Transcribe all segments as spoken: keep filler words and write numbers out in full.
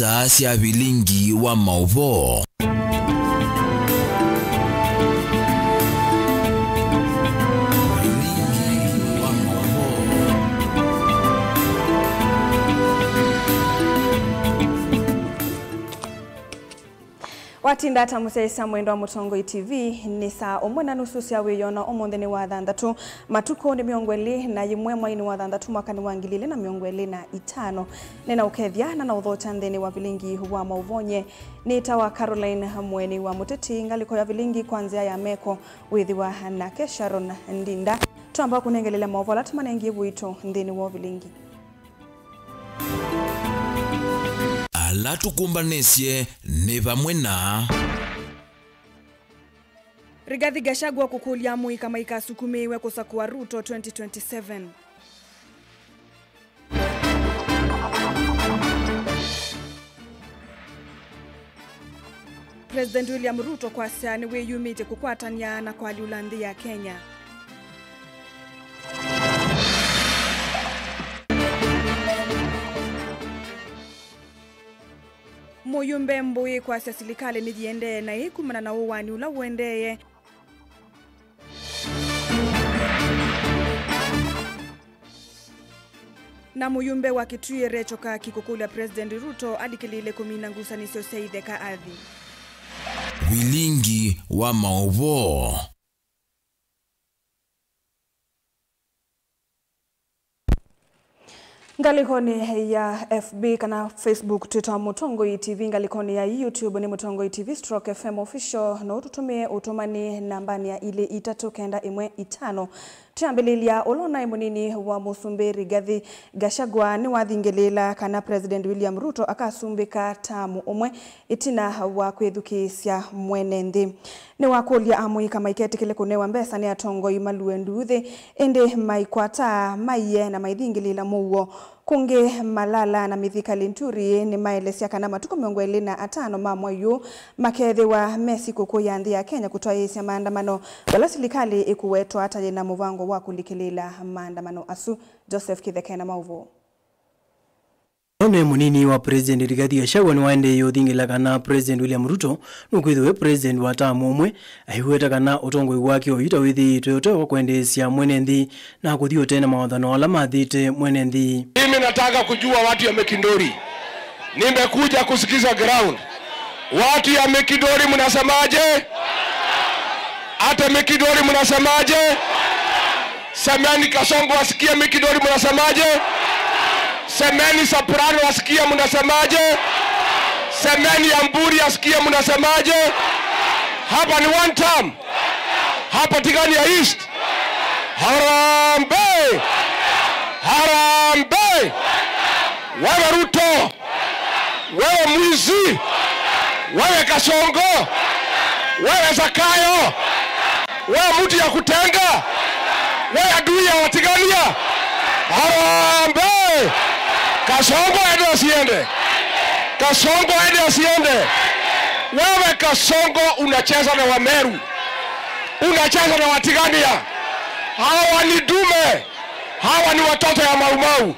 Saa sya vilingi wa maũvoo. Vilingi wa maũvoo. Watinda ata mũsyaĩĩsya mwendwa wa Mũtongoi T V? Nĩ saa ũmwe na nusu sya wĩoo, na ũmũnthĩ nĩ wa thanthatũ, matukũ nĩ mĩongo ĩlĩ na yĩmwe, mweinĩ wa thanthatũ, mwakanĩ wa ngili ilĩ na mĩongo ĩlĩ na itano. Nĩnaũkethya na naũthokya nthĩnĩ wa vilingi wa maũvoo. Nyie nĩtawa Caroline Mũeni wa Mũteti. Ngalĩko ya vilingi kwa nzĩa ya meko wĩthĩwa nake Sharon Ndinda. Twamba kũnengelelya maũvoo ala tũmanengie vuito nthĩnĩ wa vilingi. Ala tũkũmbanĩsye nĩ vamwe na Rigathi Gachagua kũkũlya amũika maikasukumĩĩwe kũsakũa Ruto twenty twenty-seven. President William Ruto kwasya nĩwĩyumĩtye kũkwatany'a na kũalyũla nthĩ ya Kenya. Mũyumbe Mbũi kwasya silikalĩ nĩyĩendee naĩ kumana na ũwani ũla ũendee. Na mũyumbe wa Kitui Rachel Kaki kũkũlya President Ruto alikĩlĩĩle kũmina ngusanĩsyo sya itheka athi. Vilingi wa maũvoo. Ngalĩkonĩ ya F B kana Facebook, Twitter, Mũtongoi T V. Ngalĩkonĩ ya YouTube nĩ Mũtongoi T V stroke F M Official. No ũtũtũmĩe ũtũmani nambanĩ ya ilĩ itatũ kenda ĩmwe itano. Twĩambĩlĩlya, ũla ũnaĩ mũnini wa Mũsumbĩ Rigathi Gachagua nĩwathingĩlĩĩla kana President William Ruto akasumbĩka taamu ũmwe ĩtina wa kwĩthukĩĩsya mwene nthĩ. Nĩwakũlya amũika maiketĩkĩle kũnewa mbesa nĩ atongoi malue nduuthĩ, ĩndĩ maikwataa maiye na maithingĩlĩĩla mũuo. Kũngĩ, Malala na Mithika Linturi nĩmaelesya kana matukũ mĩongo ĩlĩ na atano ma mwai ũũ makeethĩwa me sikũkũ ya nthĩ ya Kenya kũtwaĩĩsya maandamano, vala silikalĩ ĩkũwetwa ta yĩna mũvango wa kũlikĩlĩĩla maandamano asu. Joseph Kĩtheka na maũvoo. Ũnene mũnini wa President Rigathi Gachagua nĩwaendeeie ũthingĩla kana President William Ruto nũkwĩthĩwa e President wa taamu ũmwe, aiweta kana ũtongoi wake oyu ta wĩthĩĩtwe ũte wa kwendeesya mwene nthĩ na kũthi ũtee na mawathano ala mathĩte mwene nthĩ. Mimi nataka kujua watu ya Mekindori. Nimekuja kusikiza ground. Watu ya Mekindori mnasemaje? Hata Mekindori mnasemaje? Semeni Kasongo asikie Mekindori mnasemaje? Semeni Soprano asikie mnasemaje? Semeni Amburi asikie mnasemaje? Hapa ni one term. Hapa Tigania East. Harambee! Harambee! Wewe Ruto! Wewe mwizi! Wewe Kasongo! Wewe Zakayo! Wewe mtu ya kutenga! Wewe adui ya Watigania! Harambee! Kasongo ende asiende! Kasongo ende asiende! Wewe Kasongo unacheza na Wameru! Unacheza na Watigania! Hawa ni dume! Hawa ni watoto ya Mau Mau!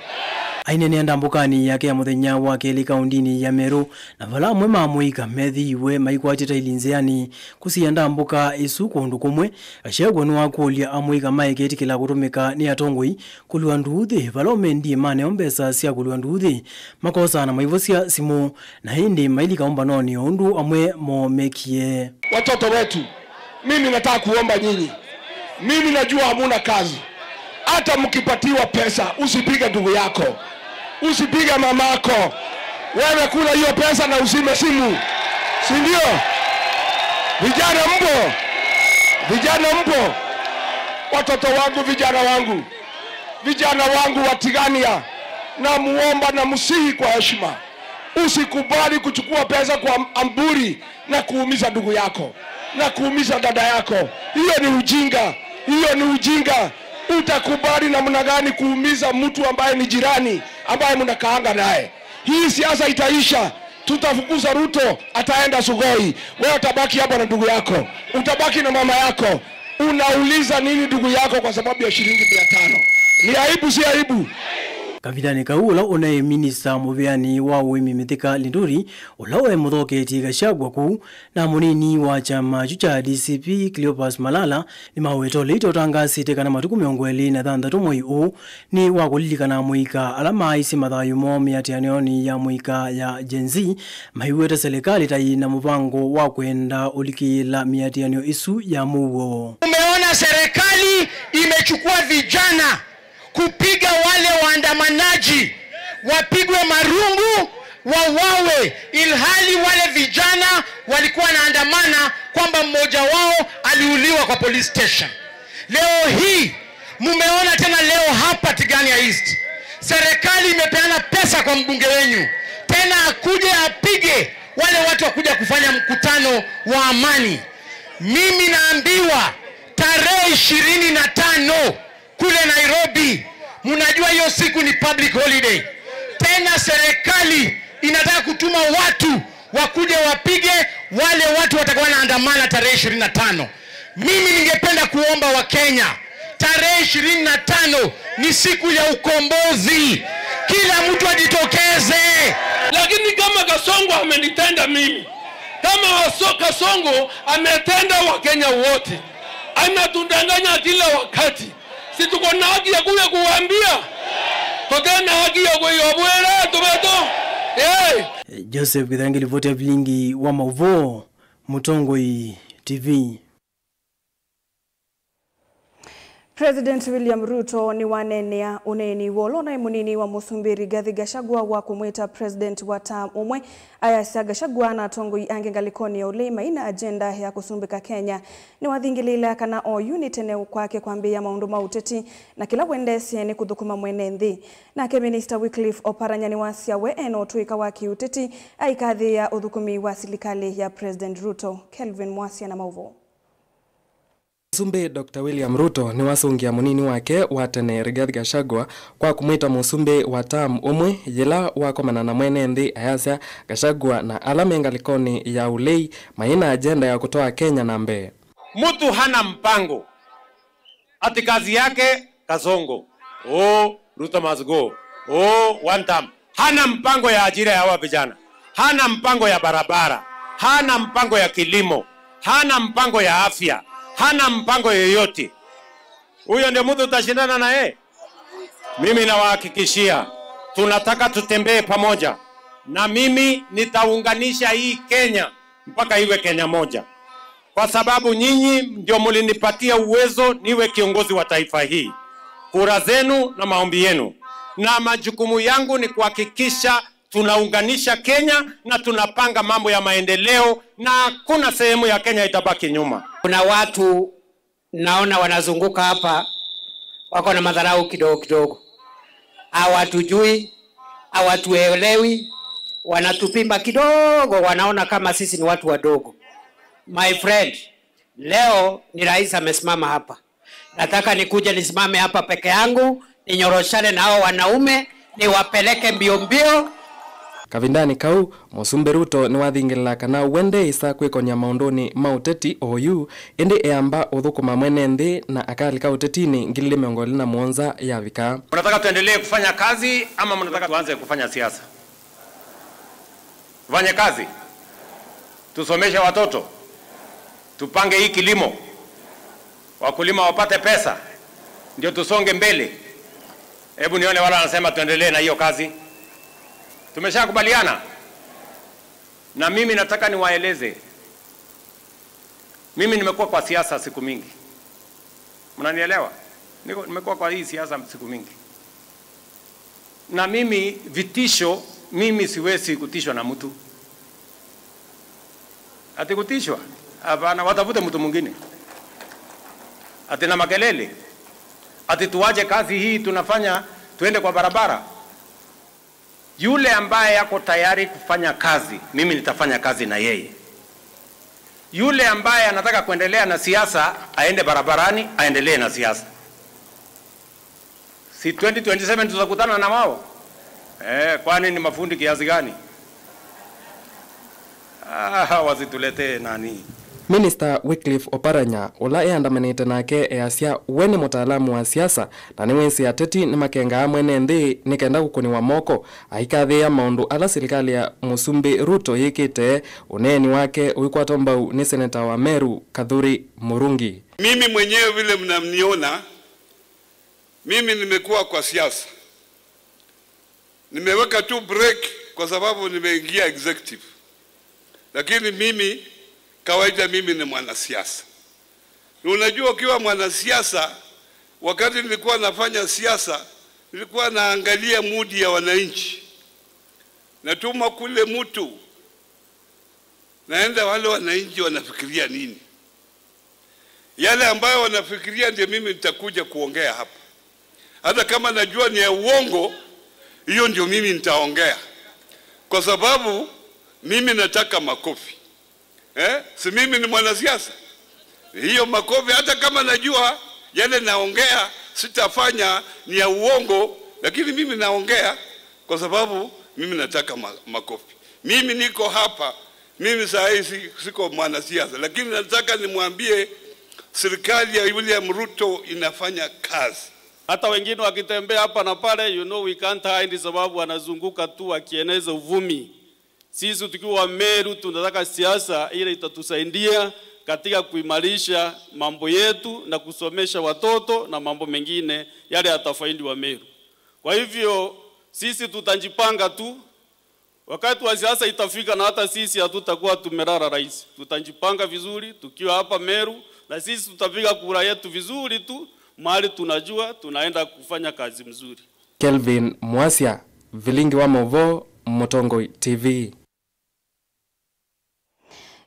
Aineenea ndambũkanĩ yake ya mũthenya wa kelĩ kaũndĩnĩ ya Meru, na vala amwe ma amũika methĩiwe maikwatĩte ili nzĩanĩ kũsiĩa ndambũka ĩsu kũndũ kũmwe, Gachagua nĩwakũlya amũika maiketĩkĩla kũtũmĩka nĩ atongoi kũlua nduuthĩ, vala ũmendie maneo mbesa sya kũlua nduuthĩ, makosaa na maivosya simũ, na ĩndĩ mailika ũmbanonĩ o ũndũ amwe moo mekie. Watoto wetu, mimi nataka kuomba nyinyi. Mimi najua hamuna kazi. Hata mkipatiwa pesa, usipige ndugu yako. Usipige mamako. Wewe kula hiyo pesa na uzime simu. Si ndio? Vijana mpo? Vijana mpo? Watoto wangu, vijana wangu. Vijana wangu wa Tigania, namuomba na musihi kwa heshima. Usikubali kuchukua pesa kwa Amburi na kuumiza ndugu yako na kuumiza dada yako. Hiyo ni ujinga, hiyo ni ujinga. Utakubali namna gani kuumiza mtu ambaye ni jirani, ambaye mnakaanga naye? Hii siasa itaisha, tutafukuza Ruto, ataenda Sugoi. Wewe utabaki hapa na ndugu yako, utabaki na mama yako. Unauliza nini ndugu yako kwa sababu ya shilingi mia tano? Ni aibu, si aibu? Kavindanĩ kau, ũla ũnaĩ minista mũvĩanĩ wa ũĩmi Mithika Linturi, ũla waĩ mũthoketye Gachagua kũu, na mũnini wa kyama kyu kya D C P Cleopas Malala, nĩmaweta ũleita ũtangasĩte kana matukũ mĩongo ĩlĩ na thanthatũ mwei ũũ nĩ wa kũlilikana mũika ala maaisye mathayũ moo mĩatĩanĩonĩ ya mũika ya Gen Z, maiweta serikali ta yĩna mũvango wa kwenda ũlikĩĩla mĩatĩanĩo ĩsu ya mũuo. Umeona serikali imechukua vijana kupiga wale waandamanaji, wapigwe marungu, wauawe, ilhali wale vijana walikuwa wanaandamana kwamba mmoja wao aliuliwa kwa police station. Leo hii mumeona tena leo hapa Tigania East, serikali imepeana pesa kwa mbunge wenyu, tena akuje apige wale watu wakuja kufanya mkutano wa amani. Mimi naambiwa tarehe ishirini na tano kule Nairobi, mnajua hiyo siku ni public holiday. Tena serikali inataka kutuma watu wakuje wapige wale watu watakuwa wanaandamana tarehe ishirini na tano. Mimi ningependa kuomba Wakenya, tarehe ishirini na tano ni siku ya ukombozi. Kila mtu ajitokeze. Lakini kama Kasongo amenitenda mimi, kama Waso-, Kasongo ametenda Wakenya wote, anatudanganya kila wakati, si tuko na haki ya kuja kuwaambia? Tũte na haki ya kwĩyovwela tũveto? Hey! Joseph Gĩthangi, livoti ya vilingi wa maũvoo, Mũtongoi T V. President William Ruto nĩwaneenea ũneeni wa ũla ũnaĩ mũnini wa mũsumbĩ Rigathi Gachagua wa kũmwĩta president wa term ũmwe. Ayasya Gachagua na atongoi angĩ ngalĩkonĩ ya ũlei maina agenda ya kũsumbĩka Kenya. Nĩwathingĩlĩĩla kana oyu nĩ tene kwake kwambĩĩa maũndũ ma ũteti, na kĩla wendeesye nĩ kũthũkũma mwene nthĩ. Nake Minista Wycliffe Oparanya nĩwasya we ena ũtũĩka wa kĩũteti, aikathĩĩa ũthũkũmi wa silikalĩ ya President Ruto. Kelvin Mwasia na maũvoo. Mũsumbĩ Doctor William Ruto nĩwasũngĩa mũnini wake wa tene Rigathi Gachagua kwa kũmwĩta mũsumbĩ wa term ũmwe yĩla wakomana na mwene nthĩ, ayasya Gachagua na ala me ngalĩkonĩ ya ũlei maĩ na agenda ya kũtwaa Kenya na mbee. Mtu hana mpango. Ati kazi yake Kasongo. Oh, Ruto must go. Oh, one term. Hana mpango ya ajira ya hawa vijana. Hana mpango ya barabara. Hana mpango ya kilimo. Hana mpango ya afya. Hana mpango yoyote. Huyo ndio mtu tutashindana na yeye? Mimi nawahakikishia, tunataka tutembee pamoja. Na mimi nitaunganisha hii Kenya mpaka iwe Kenya moja. Kwa sababu nyinyi ndio mlinipatia uwezo niwe kiongozi wa taifa hii. Kura zenu na maombi yenu. Na majukumu yangu ni kuhakikisha tunaunganisha Kenya na tunapanga mambo ya maendeleo na hakuna sehemu ya Kenya itabaki nyuma. Kuna watu naona wanazunguka hapa, wako na madharau kidogo kidogo. Hawatujui, hawatuelewi, wanatupima kidogo, wanaona kama sisi ni watu wadogo. My friend, leo ni rais amesimama hapa. Nataka nikuje nisimame hapa peke yangu, ninyoroshane na hao wanaume, niwapeleke mbio mbio. Kavindanĩ kau, Mũsumbĩ Ruto nĩwathingĩlĩla kana we ndeĩsa kwĩkony'a maũndũnĩ ma ũteti oyu, ĩndĩ eamba ũthũkũma mwene nthĩ na akalika ũtetinĩ ngili ilĩ mĩongo ĩlĩ na mũonza yavika. Mnataka tuendelee kufanya kazi ama mnataka tuanze kufanya siasa? Tufanye kazi, tusomeshe watoto, tupange hii kilimo, wakulima wapate pesa, ndio tusonge mbele. Hebu nione wale wanasema tuendelee na hiyo kazi. Tumeshakubaliana. Na mimi nataka niwaeleze, mimi nimekuwa kwa siasa siku mingi. Mnanielewa? Niko, nimekuwa kwa hii siasa siku mingi. Na mimi vitisho, mimi siwezi kutishwa na mtu. Ati kutishwa? Hapana, watafute mtu mwingine. Ati na makelele? Ati tuache kazi hii tunafanya, tuende kwa barabara? Yule ambaye ako tayari kufanya kazi, mimi nitafanya kazi na yeye. Yule ambaye anataka kuendelea na siasa, aende barabarani, aendelee na siasa. Si twenty twenty-seven tutakutana na wao? Eh, kwani ni mafundi kiasi gani? Ah, wasituletee nani. Minista Wycliffe Oparanya, ũla eandamanĩte nake, easya we nĩ mũtaalamu wa siasa na nĩwĩsĩ ateti nĩmakengaa mwene nthĩ nĩ kenda kũkũnĩwa moko, aikathĩĩa maũndũ ala silikalĩ ya Mũsumbĩ Ruto yĩkĩte, ũneeni wake ũikwatwa mbau nĩ seneta wa Meru Kathuri Murungi. Mimi mwenyewe vile mnaniona, mimi nimekuwa kwa siasa. Nimeweka tu break kwa sababu nimeingia executive. Lakini mimi, kawaida mimi ni mwanasiasa. Na unajua ukiwa mwanasiasa, wakati nilikuwa nafanya siasa, nilikuwa naangalia mood ya wananchi. Natuma kule mtu, naenda wale wananchi wanafikiria nini. Yale ambayo wanafikiria ndio mimi nitakuja kuongea hapa. Hata kama najua ni ya uongo, hiyo ndio mimi nitaongea. Kwa sababu mimi nataka makofi. Eh? Si mimi ni mwanasiasa? Hiyo makofi, hata kama najua yale naongea sitafanya ni ya uongo, lakini mimi naongea kwa sababu mimi nataka ma-, makofi. Mimi niko hapa, mimi saa hii si-, siko mwanasiasa, lakini nataka nimwambie serikali ya William Ruto inafanya kazi. Hata wengine wakitembea hapa na pale, you know, we can't hide, sababu wanazunguka tu wakieneza uvumi. Sisi tukiwa Meru tunataka siasa ile itatusaidia katika kuimarisha mambo yetu na kusomesha watoto na mambo mengine yale yatafaidi wa Meru. Kwa hivyo, sisi tutajipanga tu. Wakati wa siasa itafika na hata sisi hatutakuwa tumelala, rais. Tutajipanga vizuri tukiwa hapa Meru, na sisi tutapiga kura yetu vizuri tu, mahali tunajua tunaenda kufanya kazi mzuri. Kelvin Mwasya, Vilingi wa Mauvoo, Mũtongoi T V.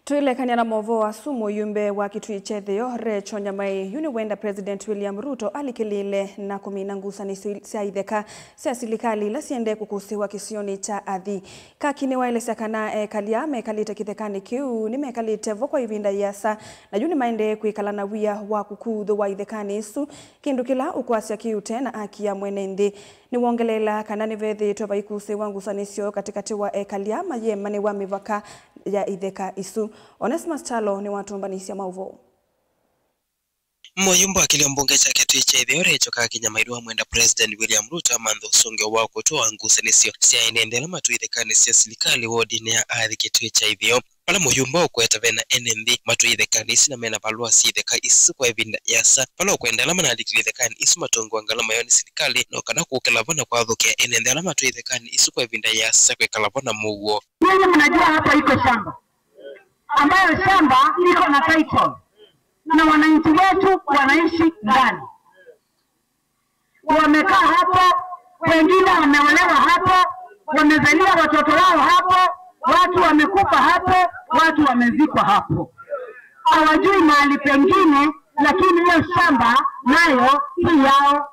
Twĩlekany'a na maũvoo asu, mũyumbe wa Kitui kya Ĩtheo, Recho Nyamai, yu nĩwenda President William Ruto alikĩlĩĩle na kũmina ngusanĩsyo sya itheka sya silikalĩ ila syendee kũkũsĩĩwa kĩsionĩ kya Athi. Kaki nĩwaelesya kana ekali aa mekalĩte kĩthekanĩ kĩu nĩmekalĩte vo kwa ĩvinda yĩasa, na yu nĩmaendee kwĩkala na wia wa kũkuthũwa ithekanĩ isu, kĩndũ kĩla ũkwasya kĩute na aki ya mwene nthĩ. Nĩwongeleelaa kana nĩvethĩĩtwe vaikusĩĩwa ngusanĩsyo katĩkatĩ wa ekali aa mayĩemanĩwa mĩvaka ya itheka isu. Onesmus Kyalo nĩwatũmbanĩsye maũvoo. Mũyumbe wa kĩlio mbunge kya Kitui kya Ĩtheo, Recho Kaki Nyamai, nĩwamwenda President William Ruto amanthe ũsũngĩo wa kũtũa ngusanĩsyo sya ene nthĩ ala matũi ithekanĩ sya silikalĩ wodinĩ ya Athi Kitui kya Ĩtheo. Vala mũyumbe ũkweta vena ene nthĩ matũi ithekanĩ isu na mena valũa sya itheka isu kwa ĩvinda yĩasa, vala ũkwenda ala manalikile ithekanĩ isu matũngĩwe ngalama yoo nĩ silikalĩ, no kana kũkĩla vo na kwathũkĩa ene nthĩ ala matũi ithekanĩ isu kwa ĩvinda yĩasa kwĩkala vo na mũuo. Nyinyi mnajua hapa iko shamba, ambayo shamba iko na title, na wananchi wetu wanaishi ndani. Wamekaa hapo, wengine wameolewa hapo, wamezalia watoto wao hapo, watu wamekufa hapo, watu wamezikwa hapo. Hawajui mahali pengine, lakini hiyo shamba nayo si yao,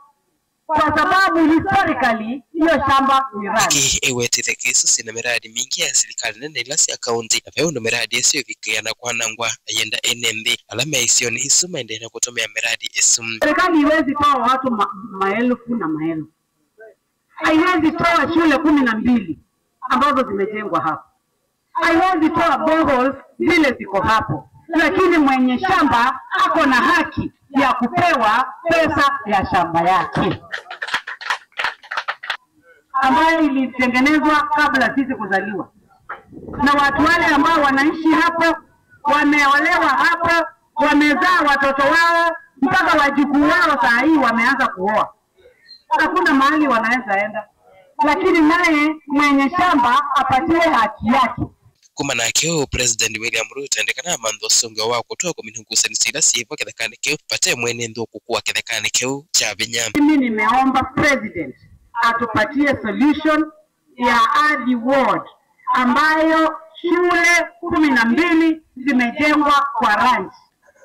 kwa sababu historically hiyo shamba ni ranch. Aki ewetete kĩsu sina miradi mingi ya silikalĩ nene ila sya kaunti, na ve ũndũ miradi ĩsu ĩvikĩa na kwanangwa, ayenda ene nthĩ ala me isionĩ isu maendee na kũtũmĩa miradi ĩsu. Serikali iwezi toa watu ma-, maelfu na maelfu. Haiwezi toa shule kumi na mbili ambazo zimejengwa hapo. Haiwezi toa boreholes zile ziko hapo. Lakini mwenye shamba ako na haki ya kupewa pesa ya shamba yake, ambayo ilitengenezwa kabla sisi kuzaliwa. Na watu wale ambao wanaishi hapo, wameolewa hapo, wamezaa watoto wao, mpaka wajukuu wao saa hii wameanza kuoa. Hakuna mahali wanaweza enda. Lakini naye mwenye shamba apatiwe haki yake. Kuma nake ũũ, President William Ruto endekana amantha ũsũngĩo wa kũtw'a kũmina ngusanĩsyo ila syĩ vo kĩthekanĩ kĩu, vate mwene nthĩ ũkũkũa kĩthekanĩ kĩu kya vinya. Mimi nimeomba President atupatie solution ya Athi Ward, ambayo shule kumi na mbili zimejengwa kwa ranch.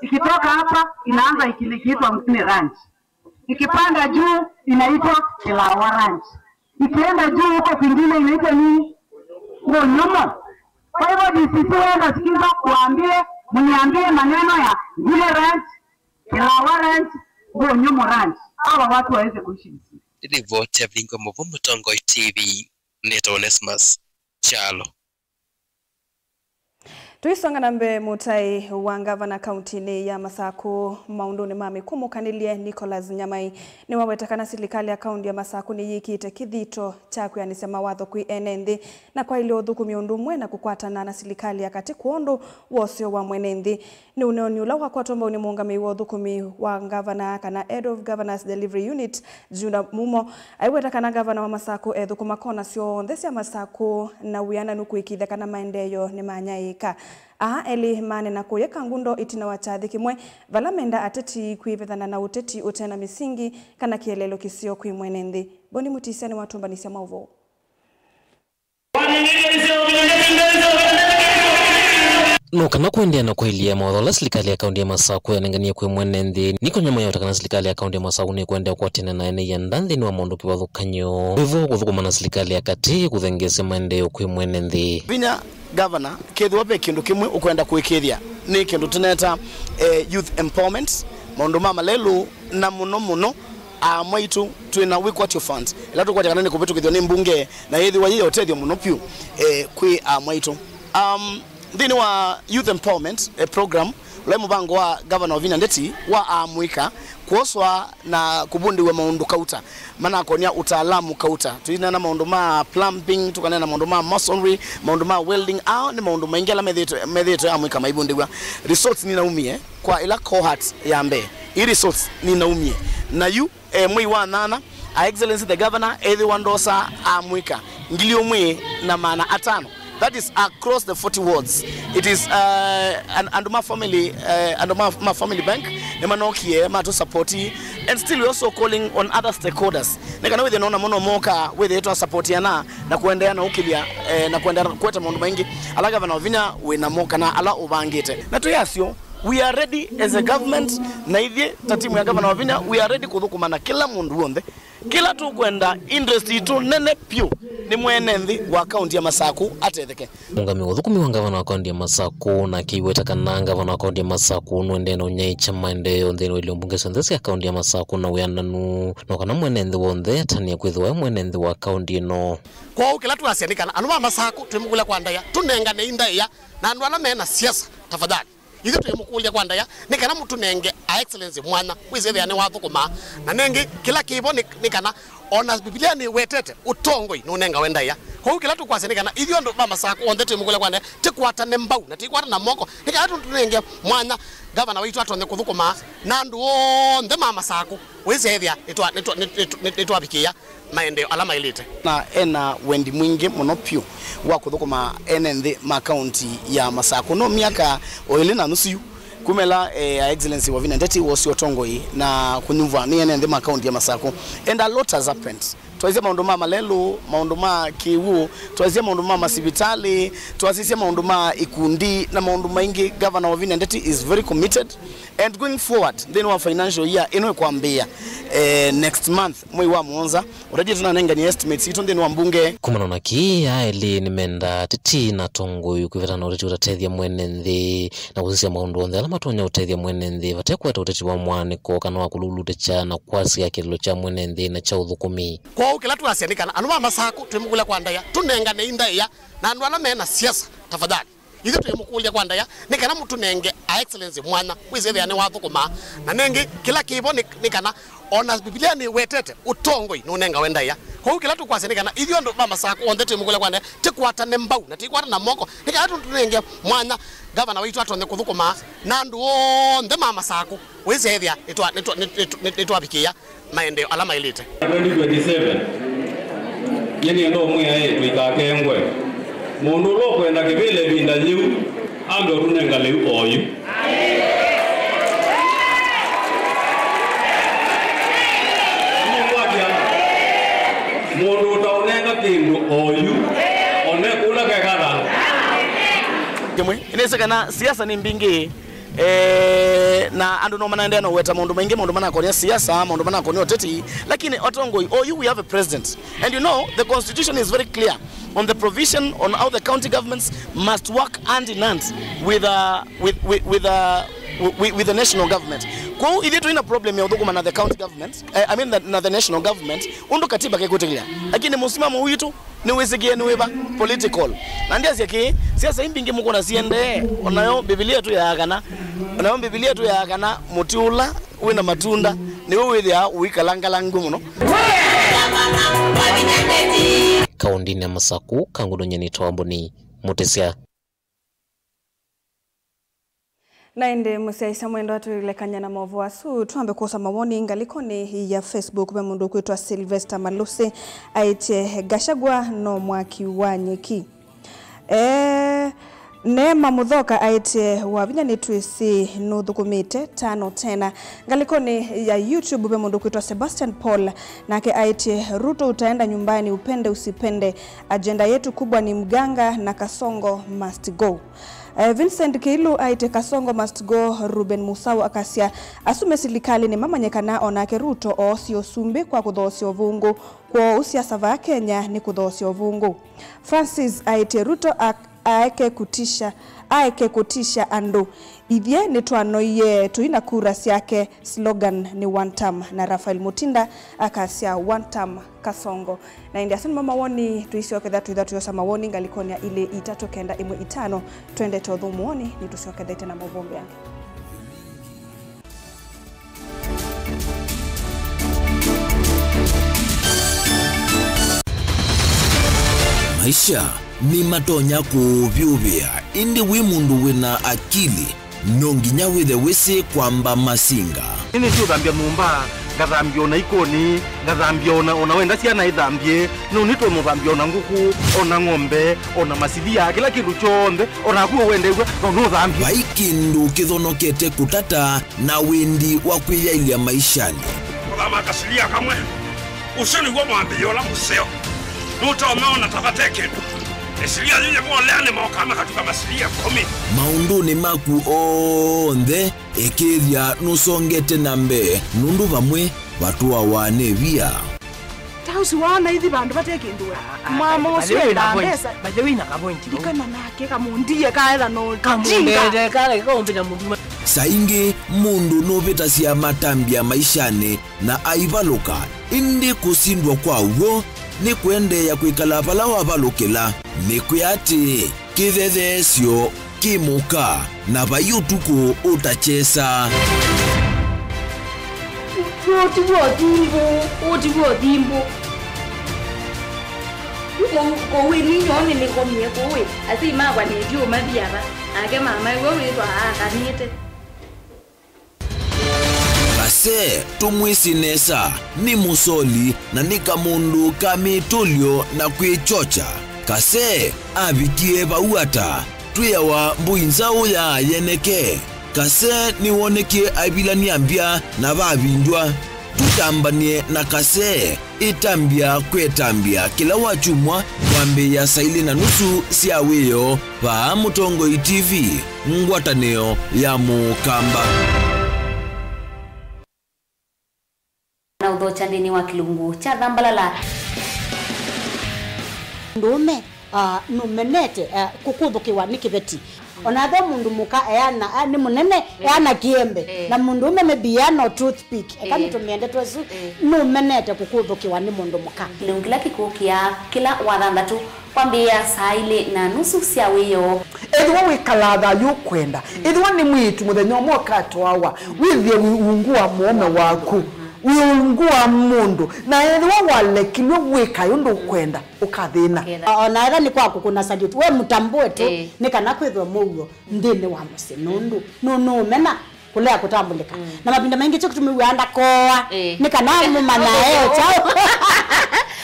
Ikitoka hapa, inaanza ikili-, ikiitwa Nguni Ranch. Ikipanda juu, inaitwa Kilawa Ranch. Ikienda juu huko kwingine, inaitwa nini? Ngonyumo. Kwa hivyo, D C C, wewe nasikiza, waambie, mniambie maneno ya Nguni Ranch, Kilawa Ranch, Ngonyumo Ranch. Hawa watu waweze kuishi vizuri. Ripoti ya Vilingi wa Mauvoo, Mũtongoi T V, nĩtawa Onesmus Kyalo. Tũisonga na mbee, mũtai wa ngavana kauntinĩ ya Masakũ maũndũnĩ ma mĩkũmũkanĩlye, Nicholas Nyamai, nĩwaweta kana silikalĩ ya kaunti ya Masakũ nĩyĩkĩte kĩthito kya kwĩanĩsya mawatho kwĩ ene nthĩ na kwaĩlya ũthũkũmi ũndũ ũmwe na kũkwatana na silikalĩ ya katĩ kwondũ wa ũseo wa mwene nthĩ. Nĩ ũneeni ũla wakwatwa mbau nĩ mũũngamĩi wa ũthũkũmi wa ngavana, kana Head of Governor's Delivery Unit, Judah Mumo, aiweta kana ngavana wa Masakũ ethũkũma kona syonthe sya Masakũ na wĩananu kũĩkĩĩthya kana maendeeo nĩmanyaĩĩka. Aa elĩ maneena kũya Kangundo ĩtina wa kyathĩ kĩmwe vala menda ateti kwĩvethana na ũteti ũte na mĩsingi kana kĩeleelo kĩseo kwĩ mwene nthĩ. Boni Mũtisia nĩwatũmbanisya maũvoo. No kana kũendeea na kũilyĩ mawatho ala silikalĩ ya kaunti ya Masakũ yanenganie kwĩ mwene nthĩ, Nicholas Nyamai aweta kana silikalĩ ya kaunti ya Masakũ nĩkũendeea kũatĩana na ene ianda nthĩnĩ wa maũndũ kĩvathũkany'o. Wĩvo kũthũkũma na silikalĩ ya katĩ kũthengeesya maendeeo kwĩ mwene nthĩ. Vinya gavana, kethĩwa ve kĩndũ kĩmwe ũkwenda kũĩkĩĩthya, nĩ kĩndũ tũneta, eh, youth empowerment, maũndũ ma malelũ, na mũno mũno aamwaitũ twĩ na wĩkwatyo fund, ĩla tũkwatya kana nĩkũvĩtũkĩthw'a nĩ mbunge, na yĩthĩwa yĩ ya ũtethyo mũno vyũ, eh, kwĩ aamwaitũ. Um, nthĩnĩ wa youth empowerment, eh, program, ũla nĩ mũvango wa Governor Wavinya Ndeti wa aamũika kwoswa na kũvundĩw'a maũndũ kauta, manakonia ũtaalamu kauta. Tũineena maũndũ ma plumbing, tũkaneena maũndũ ma masonry, maũndũ ma welding. Ao nĩ maũndũ maingĩ ala methĩĩtwe, methĩĩtwe amũika maivundĩw'a. Results ninaumie kwa ĩla cohort ya mbee. Ii results ninaumie. Na yu, eh, mwei wa nyanya, Her Excellency the Governor ethĩwa ndosa amũika ngili ũmwe na maana atano. That is across the forty wards. It is, uh, an-, andũ ma family, uh, andũ ma, ma family bank nĩmanokie matũsapoti, and still we also calling on other stakeholders nĩ kana wĩthĩe nona mũno moka wĩthĩe twasapoti ana na kũendeea na ũkĩlya, eh, na kũendeea na kũete maũndũ maingĩ ala gavana Wavinya wĩ namo kana ala ũvangĩte. Na twĩ asyo, we are ready as a government, na ithyĩ ta timu ya gavana Wavinya, we are ready kũthũkũma na kĩla mũndũ w'onthe. Kĩla tũkwenda, interest itũ nene vyũ nĩ mwene nthĩ wa kaunti ya Masakũ atetheke. Mũũngamĩi wa ũthũkũmi wa ngavana wa kaunti ya Masakũ nake aiweta kana ngavana wa kaunti ya Masakũ nũendee na ũnyaĩĩkya maendeeo nthĩnĩ wa ilio mbunge syonthe sya kaunti ya Masakũ na wĩananu, no kana mwene nthĩ w'onthe atanĩe kwĩthĩwa e mwene nthĩ wa kaunti ĩno. Kwoou kĩla twasya nĩ kana andũ ma Masakũ twĩmũkũlya kwa ndaĩa, tũnenganei ndaĩa, na andũ ala me na siasa, tafadhali. Ithyĩ twĩmũkũlya kwa ndaĩa nĩ kana mũtũnenge Her Excellency mwanya wĩsĩthĩa nĩwathũkũmaa. Na nĩngĩ, kĩla kĩvo nĩ, nĩ kana o na Mbivilia nĩwetete ũtongoi nũnengawe ndaĩa. Kwoou kĩla tũkwasya nĩ kana ithyĩ andũ ma Masakũ onthe twĩmũkũlya kwa ndaĩa, tĩkwatane mbau na tĩkwatana moko nĩ kana tũnenge mwanya ngavana waitũ atonye kũthũkũmaa na andũ onthe ma Masakũ wĩsĩthĩa nĩtwa-, nĩtwa-, nĩtwa-, nĩtwavikĩĩa maendeeo ala maĩlĩte. Na ena wendi mwingĩ mũno vyũ wa kũthũkũma ene nthĩ ma kaunti ya Masakũ. No myaka o ĩlĩ na nusu yu kuma ĩla, eh, Her Excellency Wavinya Ndeti wosie ũtongoi na kũnyuvwa nĩ ene nthĩ ma kaunti ya Masakũ. And a lot has happened. Twaisye maũndũ ma malelũ, maũndũ ma kĩw'ũ, twaisye maũndũ ma masivitalĩ, twasisye maũndũ ma ikundi na maũndũ maingĩ. Governor Wavinya Ndeti is very committed. And going forward, nthĩnĩ wa financial year ĩno ĩkwambĩĩa, eh, next month, mwei wa mũonza, already tũnanenganie estimates itũ nthĩnĩ wa mbunge. Kumana na kĩĩ, aa elĩ nĩmendaa ateti na atongoi kwĩvetana na ũteti ũtatethya mwene nthĩ na kũsisya maũndũ onthe ala matonya ũtethya mwene nthĩ, vate kũete ũteti wa mwaanĩko kana wa kũlulutĩkya na kwasya kĩlĩlo kya mwene nthĩ na kya ũthũkũmi. Kwoou kĩla twasya nĩ kana andũ ma Masakũ twĩmũkũlya kwa ndaĩa, tũnenganei ndaĩa, na andũ ala me na siasa, tafadhali. Ithyĩ twĩmũkũlya kwa ndaĩa nĩ kana mũtũnenge Her Excellency mwanya wĩsĩthĩa nĩwathũkũmaa. Na nĩngĩ, kĩla kĩvo nĩ, nĩ kana o na Mbivilia nĩwetete ũtongoi nũnengawe ndaĩa. Kwoou kĩla tũkwasya nĩ kana ithyĩ andũ ma Masakũ onthe twĩmũkũlya kwa ndaĩa, tĩkwatane mbau na tĩkwatana moko nĩ kana tũnenge mwanya ngavana waitũ atonye kũthũkũmaa na andũ onthe ma Masakũ wĩsĩthĩa nĩtwa-, nĩtwa-, nĩtwa-, nĩtwavikĩĩa maendeeo ala maĩlĩte. Twenty twenty-seven, nyie nĩenda ũmwĩa ĩ, tũikakengwe. Mũndũ ũla ũkwenda kĩvĩla ĩvinda yĩu, ambe ũtũnenga lĩu oyu. Nĩkwatya, mũndũ ũtaũnenga kĩndũ oyu, one kũla kekala. Kĩmwe, nĩsĩ kana siasa nĩ mbingĩ. Eh, na andũ no manaendeea na ũweta maũndũ maingĩ, maũndũ manakonia siasa, maũndũ manakonia ũteti, lakini atongoi, oyu we have a president. And you know, the constitution is very clear on the provision on how the county governments must work hand in hand with, uh, with, with, with, uh, with, with the national government. Kwoou ithyĩ tũi na problem ya ũthũkũma na the county government, eh, I mean the, na the national government, ũndũ katiba kekwĩtĩkĩlya. Lakini mũsimamo witũ Nĩwĩsĩkĩe nĩ wĩva? Political. Na ndyasya kĩĩ, siasa ii mbingĩ mũkwona siendee, onayo Mbivilia ĩtwĩaa kana, onayo Mbivilia ĩtwĩaa kana mũtĩ ũla wĩ na matunda nĩw'o wĩthĩawa ũikalanga ngalangw'e mũno. Kaũndĩnĩ ya Masaku, Kangũndũ Nyeni Twambũni, Mũtĩsya. Na ĩndĩ mũsyaĩĩsya mwendwa, tũilekany'a na maũvoo asu, twambe kwosa mawoni ngalĩkonĩ ya Facebook. Ve mũndũ ũkwĩtwa Sylvester Malusi aĩtye, Gachagua no mwaki wa nyeki. Eh, Neema Mũthoka aĩtye, wa vinya nĩtwĩsĩ nũthũkũmĩte tano tena. Ngalĩkonĩ ya YouTube ve mũndũ ũkwĩtwa Sebastian Paul, nake aĩtye, Ruto utaenda nyumbani, upende usipende, agenda yetu kubwa ni Mganga na Kasongo must go. Eh, Vincent Kĩilu aĩtye, Kasongo must go. Ruben Musau akasya, asu me silikalĩ nĩmamanye kana onake Ruto oosye ũsumbĩ kwa kũthoosya ũvũngũ, kwoou siasa vaa Kenya nĩ kũthoosya ũvũngũ. Francis aĩtye, Ruto ak- aeke kutisha, aeke kutisha andũ. Ithyĩ nĩtwanoie tũi na kura syake. Slogan nĩ one term, na Raphael Mutinda akasya one term Kasongo. Na ĩndĩ asu nĩmo mawoni. Tũisyokethya twĩtha tũyosa mawoni ngalĩkonĩ ya ilĩ itatũ kenda ĩmwe itano. Twendete ũthũmũonĩ, nĩtũsyokethete na maũvoo angĩ. Maisha nĩmatonya kũũvyũvĩa, ĩndĩ wĩ mũndũ wĩ na akili, no nginya wĩthe wĩsĩ kwamba masinga. Nĩnĩsĩ ũthambya nyũmba, ngathambya ona ikoni, ngathambya ona, ona wenda syana ithambye, no nĩtũmũthambya ona ngũkũ, ona ng'ombe, ona masilia, kĩla kĩndũ kyonthe, ona naku ũwendeew'a, no nũthambye. Vai kĩndũ kĩthonokete kũtata na wendi wa kwĩyaĩlya maishanĩ. Kũthama kasilia kamwe, ũsu nĩw'o mwambĩĩo ũla mũseo. Nũtonya ona ta vate kĩndũ. Ĩsilia yu yĩvolea nĩmokaa makatuka masilia ĩkũmi. Maũndũnĩ maku onthe, ĩkĩĩthya nũsongete na mbee, nũndũ vamwe vatũawa nĩ via. Ta ũsu waona ithi vandũ vate kĩndũ we. Ah, ah, mama by the ũsu way, endaa na point, mbesa. By the way, na ka point, no? Ndikana nake kamũndie kaetha no kamũndete kala kaumbĩta mũndũ. Saa ingĩ mũndũ nũvĩtasya matambya maishanĩ na aivalũka, ĩndĩ kũsindwa kwa w'o nĩ kũendeea kwĩkala vala wavalũkĩla. Nĩkwĩa atĩĩ, kĩthetheesyo kĩ mũka, na vai ũtukũ ũtakyesa. Ũũ ti w'o thimbũ, ũũ ti w'o thimbũ. Kũu, kũu ĩ ninyoo nĩnĩkomie kũu ĩ, asyai makwa nĩtyu ũmathi ava, nake mama ĩw'o wĩthwa aakanĩte. Kase, tũmwĩsĩ nesa, nĩ mũsoli na nĩ kamũndũ ka mĩtũlyo na kwĩkyokya. Kase avikie vau ata? Twĩawa mbũi nzaũ ya yeneke. Kase nĩwonekie aivilany'a mbya na vavindw'a. Tũtambany'e na Kase. Ĩtambya kwĩ ĩtambya kĩla wakyumwa kwambĩĩa saa ilĩ na nusu sya wĩoo vaa Mũtongoi T V, ngwatanĩo ya Mũkamba. Na ũthokya nthĩnĩ wa kĩlungu kya Thambalala. Mũndũũme, ah, nũmenete, ah, kũkũthũkĩwa nĩ kĩveti. Ona ethĩwa mũndũ mũka eana, ah, nĩ mũnene, eh, eana kĩembe. Eh. Na mũndũũme maybe eana o toothpick. Eka, eh, nĩtũmĩende twesu, eh, nũmenete kũkũthũkĩwa nĩ mũndũ mũka. Kĩlungu kĩla kĩkũkĩa kĩla wathanthatũ kwambĩĩa saa ilĩ na nusu sya wĩoo. Ethĩwa wĩkalaa thayũ ũkwenda, mm, ethĩwa nĩ mwĩĩtu mũthenya ũmwe ũkatwawa, mm, wĩthĩe wĩ ungu wa mũũme waku, mm, wĩ ungu wa mũndũ, na ethĩwa walekilw'e wĩkae ũndũ ũkwenda, ũkathĩna. Ũkethĩa. O-, ona ethĩwa nĩ kwa kũkũna salute, we mũtambũe tu, eh, nĩ kana kwĩthwe mũuo nthĩnĩ wa mũsyĩ, nũndũ nũ-, nũũmena kũlea kũtambũlĩka. Mm. Na mavinda maingĩ kyo kĩtũmĩw'aa ndakoa, eh, nĩ kana mũmanya e kyaũ.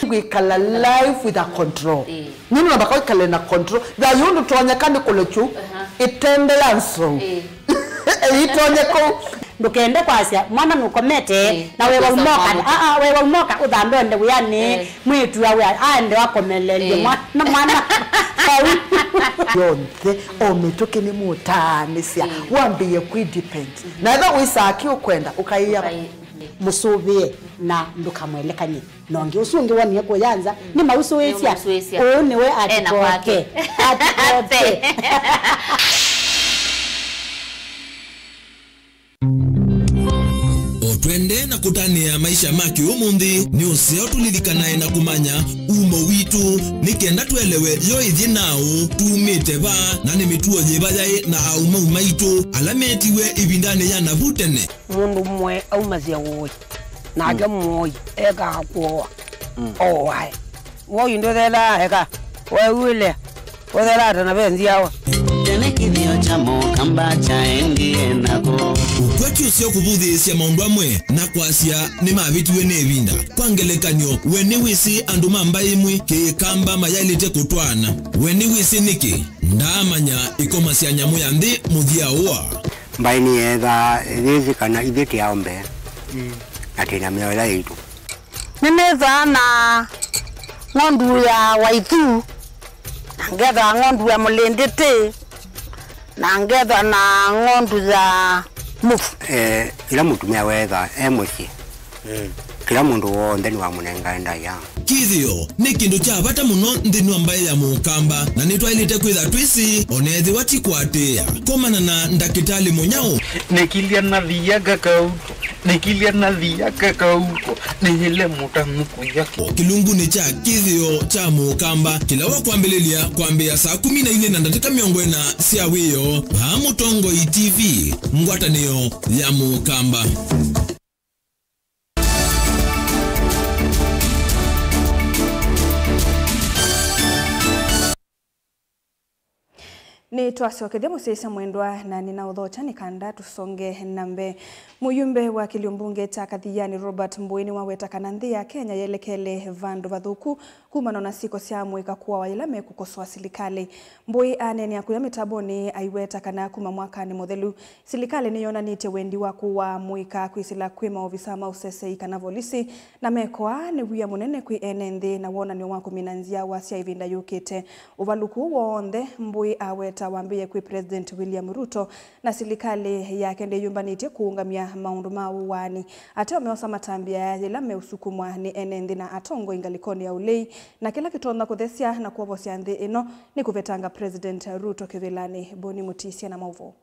Kwĩkala life with a control. Eh. Nũndũ namba kwĩkala na control. Thayũ ndũtonyeka nĩ kũlekyu, aha, ĩtende ya nzou. Eh. Ĩitonye kũu. Ndũkende kwasya, mwana nũkomete, eh, na wewa ũkesa umoka, kwamũka. Aa, wewa umoka, ũthambe ũende wĩanĩ, eh, mwĩĩtu awe, aende akomeleelye, eh, mwana, mwana. Kau. Yonthe, o mĩtũkĩ nĩ mũtaanĩsya, eh, wambĩĩe kwĩ depend. Mhm. Na ethĩwa wĩsaa kĩ ũkwenda, ũkaĩa. Ũkai-, mhm. Mũsũvĩe na ndũkamwelekany'e. Na ũngĩ ũsu ũngĩ wonie kũya nza, mm, nĩmausũĩsya. Nĩmausũĩsya. Ũũ nĩwe. Ena kwake. Atikoke. Atikoke. O twende na kũ- Tanĩa maisha ma kĩũmũnthĩ, nĩ ũseo tũlilikanae na kũmanya umo witũ, nĩ kenda tũelewe yo ĩthyĩ naũ, tumĩte va, na nĩ mĩtuo yĩva yaĩ na aũmau maitũ ala metiwe ĩvindanĩ ya navu tene. Mũndũ ũmwe aumasya ũĩ, nake mũoi ekaa kũoa. Oae. Woi ndũthelaa eka. Weũĩle. Ũthelaa ta na ve nzyawa. Tene kĩthĩo kya Mũkamba kyaendie nako. Ũkwati ũseo kũvũthĩĩsya maũndũ amwe na kwasya nĩmavĩtiwe nĩ ĩvinda. Kwa ngelekany'o, we nĩwĩsĩ andũ ma mbaĩ ĩmwe Kĩkamba mayaĩlĩte kũtwaana? We nĩwĩsĩ nĩkĩ? Ndaamanya ĩkoma sya nyamũ ya nthĩ mũthya ũa. Mbaĩ nĩyeethaa yĩsĩ kana ithyĩ tĩ aũmbe, na twĩ na mĩao ĩla yaitũ. Nĩnĩthaa na ng'ondu ya waithu, na ngetha ng'ondu ya mũlĩndĩtĩ, na ngetha na ng'ondu ya mũvu. Eh, ĩla mũtumĩa weetha e mũsyĩ, kĩla mũndũ w'onthe nĩwamũnengae ndaĩa. Kĩthĩo nĩ kĩndũ kya vata mũno nthĩnĩ wa mbaĩ ya Mũkamba, na nĩtwaĩlĩte kwĩtha twĩsĩ, o na ethĩwa ti kũatĩĩa. Komana na ndakĩtalĩ mũnyaũ. Nĩkilya na thia kakauko, nĩkilya na thia kakauko, nĩyĩle mũtanu kũya kĩ. Kĩlungunĩ kya kĩthĩo kya Mũkamba, kĩla wa kwambĩlĩlya kwambĩĩa saa kũmi na ilĩ na ndatĩka mĩongo ĩna sya wĩoo, vaa Mũtongoi T V, ngwatanĩo ya Mũkamba. Nĩtwasyokethya mũsyaĩĩsya mwendwa, na nĩnaũthokya nĩ kanda tũsonge na mbee. Mũyumbe wa kĩlio mbunge kya Kathiani Robert Mbũĩ nĩwaweta kana nthĩ ya Kenya yelekele vandũ vathũku kumana na syĩko sya amũika kũawa yĩla mekũkosoa silikalĩ. Mbũĩ aneenea kũya mĩtambonĩ aiweta kana kuma mwakanĩ mũthelu, silikalĩ nĩyonanĩtye wendi wa kũaa amũika kwĩsĩla kwĩ maovisa ma ũsesei kana volisi, na meko aa nĩ wia mũnene kwĩ ene nthĩ na wonany'o wa kũmina nzyawa sya ĩvinda yũkĩte. Ũvalũku ũũ w'onthe Mbũĩ aweta wambĩĩe kwĩ President William Ruto, na silikalĩ yake ndĩyũmbanĩtye kũũngamya maũndũ ma ũaani. Ateo meosa matambya yĩla meũsukumwa nĩ ene nthĩ na atongoi ngalĩkonĩ ya ũlei, na kĩla kĩtonya kũthesya na kwovosya nthĩ ĩno nĩ kũvetanga President Ruto kĩvĩlanĩ. Boni Mũtisia na maũvoo.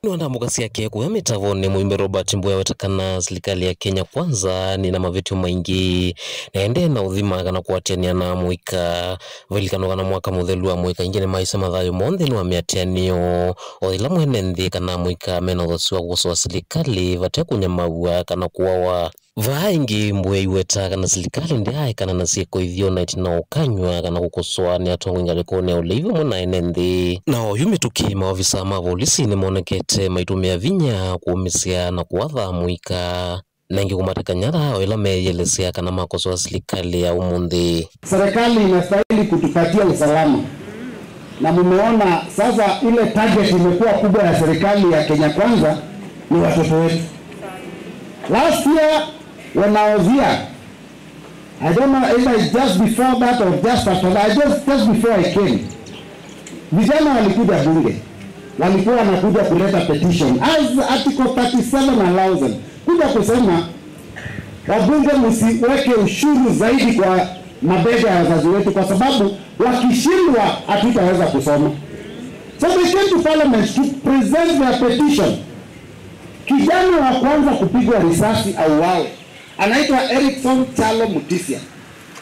Nĩ wa ndambũka syake kũya mĩtavonĩ, mũimbe Robert Mbũĩ aweta kana silikalĩ ya Kenya Kwanza nĩ na mavĩtyo maingĩ, na ĩendee na ũthima kana kũatĩanĩa na amũika. Vailikano kana mwaka mũthelu amũika aingĩ nĩmaisye mathayũ moo nthĩnĩ wa mĩatĩanĩo, o yĩla mwene nthĩ kana amũika mena ũthasyo wa kũkosoa silikalĩ vate kũnyamaw'a kana kũawa. Vaa ĩngĩ, Mbũĩ aiweta kana silikalĩ ndĩaaekana na syĩko ithyũ na ĩtina wa ũkany'wa kana kũkosoa nĩ atongoi ngalĩkonĩ ya ũlei vamwe na ene nthĩ. Na oyu mĩtũkĩ, maovisa ma volisi nĩmonekete maitũmĩa vinya kũũmĩsya na kũatha amũika, na ĩngĩ kũmateka nyara o ĩla meeyĩelesya kana makosoa silikalĩ ya ũmũnthĩ. Serikali inastahili kutupatia usalama. Na mumeona sasa ile target imekuwa kubwa ya serikali ya Kenya Kwanza ni watoto wetu. Last year, when I was here, I don't know either it's just before that or just after that, just, just before I came, vijana walikuja bunge, walikuwa wanakuja kuleta petition as article thirty-seven allows them, kuja kusema, "Wabunge, msiweke ushuru zaidi kwa mabega ya wazazi wetu, kwa sababu wakishindwa hatutaweza kusoma." So they came to parliament to present their petition. Kijana wa kwanza kupigwa risasi auawe anaitwa Erickson Chalo Mutisia.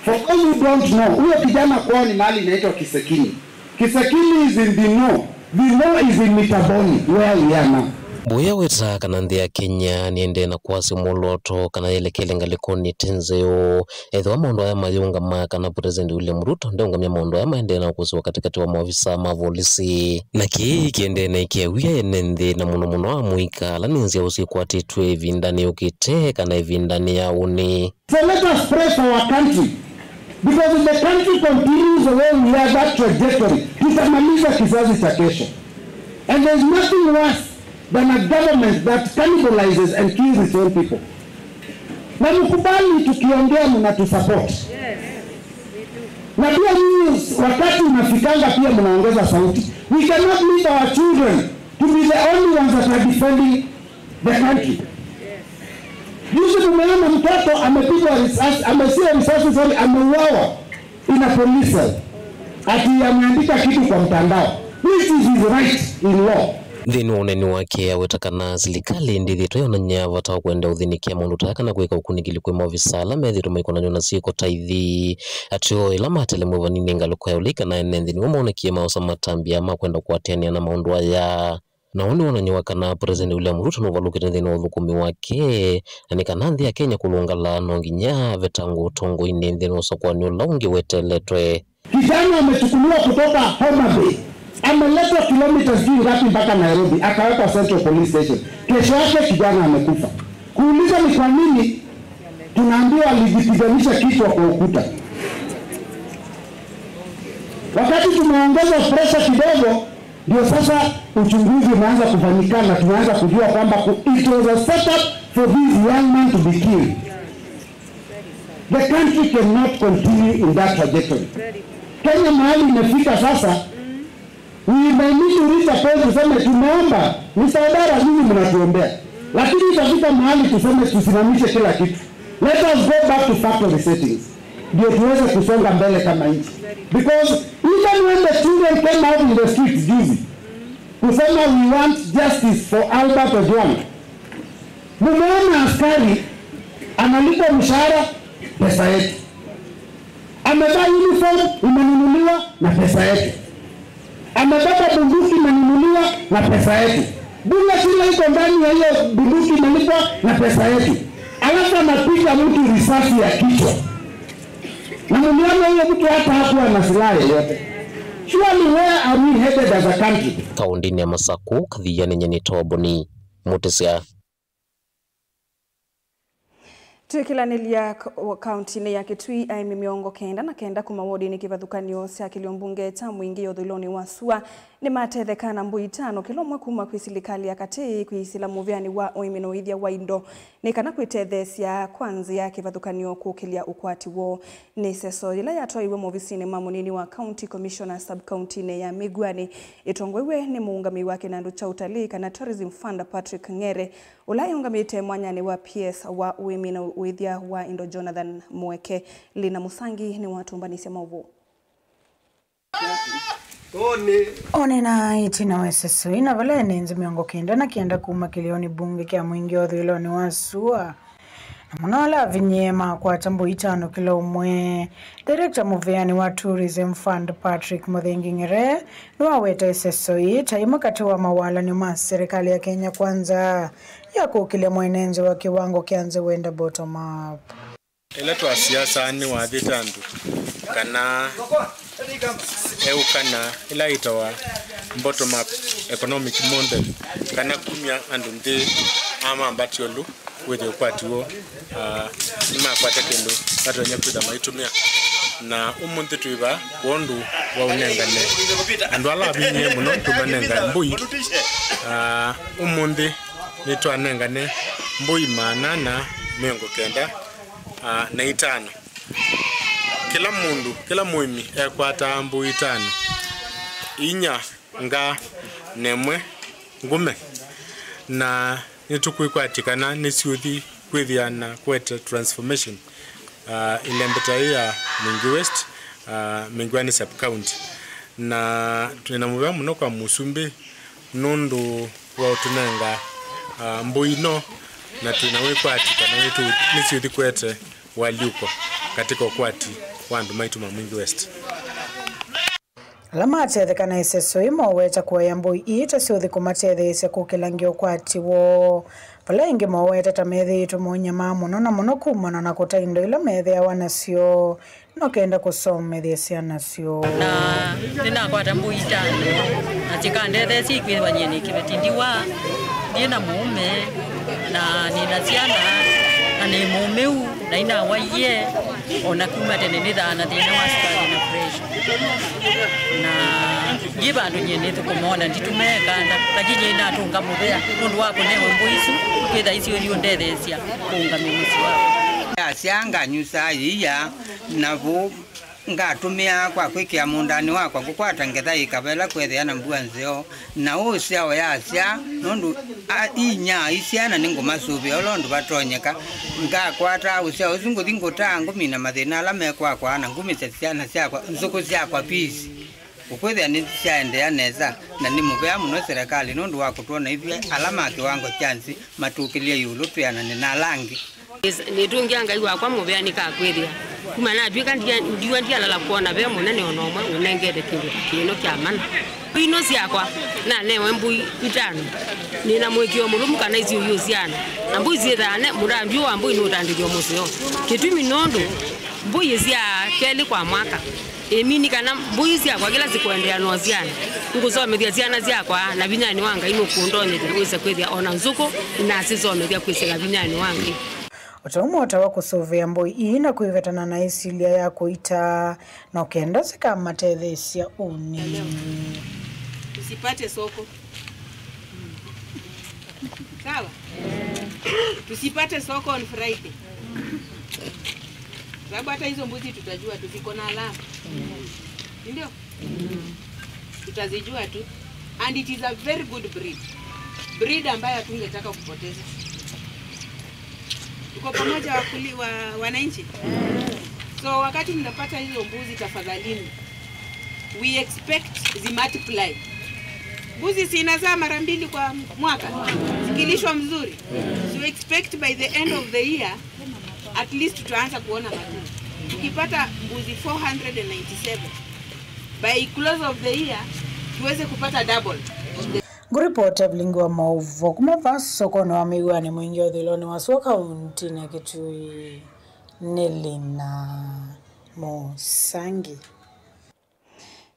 For those who don't know, huyo kijana kwao ni mahali inaitwa Kisekini. Kisekini is in Dino. Dino is in Mitaboni, where we are now. Mbũĩ aweta kana nthĩ ya Kenya nĩendee na kwasya mwolooto kana yelekele ngalĩkonĩ ĩte nzeo. Ethĩwa maũndũ aya mayĩũngama kana President William Ruto ndeũngamya maũndũ aya maendee na ũkũsĩwa katĩkatĩ wa maovisa ma volisi. Na kĩĩ kĩendee na ĩkĩa wia ene nthĩ na mũno mũno amũika ala nĩ nzyaũ syĩkwatĩtw'e ĩvindanĩ yũkĩte kana ĩvindanĩ ya ũnĩ. So let us pray for our country, because if the country continues the way we are, that trajectory, tutamaliza kizazi cha kesho. And there's nothing worse than a government that cannibalizes and kills its own people. Na mkubali tukiongea mnatusupport. Na pia nyinyi wakati unafikanga pia mnaongeza sauti. We cannot leave our children to be the only ones that are defending the country. Juzi tumeona mtoto amepigwa risasi, amesiwa risasi, sorry, ameuawa in a police cell. Ati ameandika kitu kwa mtandao, which is his right in law. Nthĩnĩ wa ũneeni wake, aweta kana silikalĩ ndĩthĩtwe yonany'a vata wa kũendeea ũthĩnĩkĩa maũndũ ta aya kana kwĩka ũkunĩkĩli kwĩ maovisa ala methĩĩtwe maikonanw'a na syĩko ta ithi. Ateo ĩla matelemw'e vanini ngalĩko ya ũlei kana ene nthĩ nĩw'o moonekie maosa matambya ma kwenda kũatĩanĩa na maũndũ aya. Na ũũ nĩ wonany'o wa kana President William Ruto nũvalũkĩte nthĩnĩ wa ũthũkũmi wake, na nĩ kana nthĩ ya Kenya kũlũngala no nginya vetangwe ũtongoinĩ nthĩnĩ wa ũsakũani ũla ũngĩ weteeletwe. Kijana amechukuliwa kutoka Homa Bay, ameletwa kilomita sijui ngapi mpaka Nairobi, akawekwa Central Police Station. Kesho yake kijana amekufa. Kuuliza ni kwa nini, tunaambiwa alijipiganisha kichwa kwa ukuta. Wakati tumeongeza pressure kidogo, ndio sasa uchunguzi umeanza kufanyikana, tumeanza kujua kwamba ku-, it was a setup for this young man to be killed. The country cannot continue in that trajectory. Kenya mahali imefika sasa, we may need to reach a point tuseme tumeomba, Mister Odara, nyinyi mnatuombea. Lakini itafika mahali tuseme tusimamishe kila kitu. Let us go back to factory settings. Ndio tuweze kusonga mbele kama nchi. Because even when the children came out in the streets juzi, kusema we want justice for Albert Ojwang, mumeona askari analipwa mshahara, pesa yetu. Amevaa uniform, imenunuliwa na pesa yetu. Amebeba bunduki, imenunuliwa na pesa yetu. Bullet ile iko ndani ya hiyo bunduki imelipwa na pesa yetu. Alafu anapiga mtu risasi ya kichwa. Na mliona huyo mtu hata hakuwa na silaha yoyote. Surely, where are we headed as a country? Kaũntĩnĩ ya Masakũ, Kathiani, nyie nĩtawa Boni Mũtĩsya. Twĩkĩlanĩlya k-, kaũntĩnĩ ya Kitui, aĩmi mĩongo kenda na kenda kuma wodinĩ kĩvathũkany'o sya kĩlio mbunge kya Mwingĩ ũthũĩlonĩ wa sua nĩmatetheka na mbũi itano kĩla ũmwe kuma kwĩ silikalĩ ya katĩ kwĩsĩla mũvĩanĩ wa ũĩmi na ũĩthya wa indo nĩ kana kwĩtetheesya kwa nzĩa kĩvathũkany'o kũkĩlya ũkwati woo. Nĩ ĩseso yĩla yatwaiwe movisinĩ ma mũnini wa County Commissioner sub-kaũntĩnĩ ya Mĩguanĩ, ĩtongoew'e nĩ mũũngamĩi wa kĩnandũ kya ũtalii kana Tourism Fund, Patrick Ng'ere, ũla ĩũngamĩte mwanyanĩ wa P S wa ũĩmi na ũĩthya wa indo, Jonathan Mweke. Lina Mũsangi nĩwatũmbanĩsya maũvoo. Onena ĩtina wa ĩseso ĩĩ na vala ene nzĩ mĩongo kenda na kenda kuma kĩlĩonĩ mbunge kya Mwingĩ ũthũĩlonĩ wa sua, na mũno ala avinyĩe makwata mbũi itano kĩla ũmwe. Director mũvĩanĩ wa Tourism Fund, Patrick Mũthengi Ng'ere, nĩwaweta ĩseso ĩĩ ta ĩmwe katĩ wa mawalany'o ma serikali ya Kenya Kwanza ya kũkĩlya mwene nzĩ wa kĩwango kya nzĩ wenda bottom up. Ĩla twasiasa nĩwathĩte andũ kana eũkana ĩla ĩtawa bottom up economic model, kana kumya andũ nthĩ amambatya ũlũ wĩthĩe ũkwati woo, ah, nĩmakwata kĩndũ matonya kwĩtha maitũmĩa. Na ũmũnthĩ twĩ vaa kwondũ wa ũnengane andũ ala avinyĩe mũno tũmanenga mbũi. Ah, ũmũnthĩ nĩtwanengane mbũi maana ana mĩongo kenda, ah, na itano. Kĩla mũndũ, kĩla mũĩmi ekwataa mbũi itano, inya ngaa na ĩmwe ngũme, na nĩtũkwĩkwatya kana nĩsiũthi kwĩthĩa na kũete transformation, ah, ĩlembeta ĩĩ ya Mwingĩ West, ah, Mĩguanĩ sub-county. Na twĩ na mũvea mũno kwa mũsumbĩ nũndũ wa ũtũnenga, ah, mbũi ĩno, na twĩ na wĩkwatyo kana nĩtũ-, nĩsiũthi kũete ũalyũko katika ũkwati wa andũ maitũ ma Mwingĩ West. Ala matetheka na ĩseso ĩĩ moweta kũea mbũi ii ta syũthi kũmatetheesya kũkĩlangya ũkwati woo, vala ĩngĩ moweta ta methĩĩtwe maũnyamaa mũno na mũno kumana na kũta indo ila methĩawa nasyo no kenda kũsomethya syana syoo. Na nĩnakwata mbũi itano, na sikandetheesya ikwĩthĩwa nyie nĩ kĩveti ndiwa, ndyĩ na mũũme, na nĩ na syana, na nĩ mũũmĩu, na inawaie, o na kuma tene nĩthaa na thĩna wa sukali na pressure. Na ndyĩ vandũ nyie nĩthũkũma, o na nditũmĩaa ĩkanda, lakini nyie inatũnga mũvea nũndũ wa kũnewa mbũi isu, kwĩtha isyũthi ũndetheesya kũũngamya mũsyĩ wakwa. Asya nganyusaa yĩia, na vũũ ngatũmĩaa kwa kwĩkĩa mũũndanĩ wakwa kũkwata ngetha ĩkava ĩla kwethĩa na mbua nzeo, na ũsyawa yasya, nũndũ a-, inya isyana nĩngũmasũvĩa ũla ũndũ vatonyeka. Ngakwataa ũsyao ũsu ngũthi ngũtaa ngũmina mathĩna ala mekwakwa, na ngumĩsya syana syakwa, nzũkũ syakwa peace. Kwĩthĩa nĩsyaendeea nesa, na nĩ mũvea mũno serĩkalĩ nũndũ wa kũtwona ithyĩ ala ma kĩwango kya nthĩ matũkĩlye ĩũlũ twĩanane na ala angĩ. Nĩtũngĩa Ngai wakwa mũvea nĩkakwĩthĩa. Kuma natw'ĩka ndia-, ndiwa ndialala kwona ve mũnene o na ũmwe ũnengete kĩndũ ta kĩno kya mana. Mbũi ino syakwa nanewe mbũi itano. Nĩ na mũĩkĩĩo mũlũmu kana isiũyũsyana. Na mbũi syĩthaa ne, mũtambio wa mbũi nũtandĩthyo mũseo. Kĩtumi nũndũ mbũi ĩsyaa kelĩ kwa mwaka. Ĩmini kana mbũi syakwa kĩla sikũendeea na ũsyana, ngũsomethya syana syakwa na vinyanĩ wa Ngai nũkũndonyethya wĩse kwĩthĩa o na nzũkũ nasisomethya kwĩsĩla vinyanĩ wa Ngai. O ta ũmwe ũtawa kũsũvĩa mbũi ii na kwĩvetana na ĩsilya ya kũita, no kenda sikamatetheesya ũnĩ. Tusipate soko. Sawa? Tusipate soko on Friday. Sababu hata hizo mbuzi tutajua tu ziko na alama. Ndio? Tutazijua tu. And it is a very good breed. Breed ambayo hatungetaka kupoteza. Tuko pamoja wakuli-, wa, wananchi? So wakati mnapata hizo mbuzi, tafadhalini, we expect zi multiply. Mbuzi si inazaa mara mbili kwa mwaka, zikilishwa mzuri. So expect by the end of the year, at least tutaanza kuona matunda. Tukipata mbuzi four hundred and ninety-seven, by close of the year, tuweze kupata double. Ngũripota vilingi wa maũvoo kuma vaa sokonĩ wa Mĩw'anĩ, mwingĩ ũthũĩlonĩ wa sua kauntinĩ ya Kitui, nĩ Lina Mũsangi.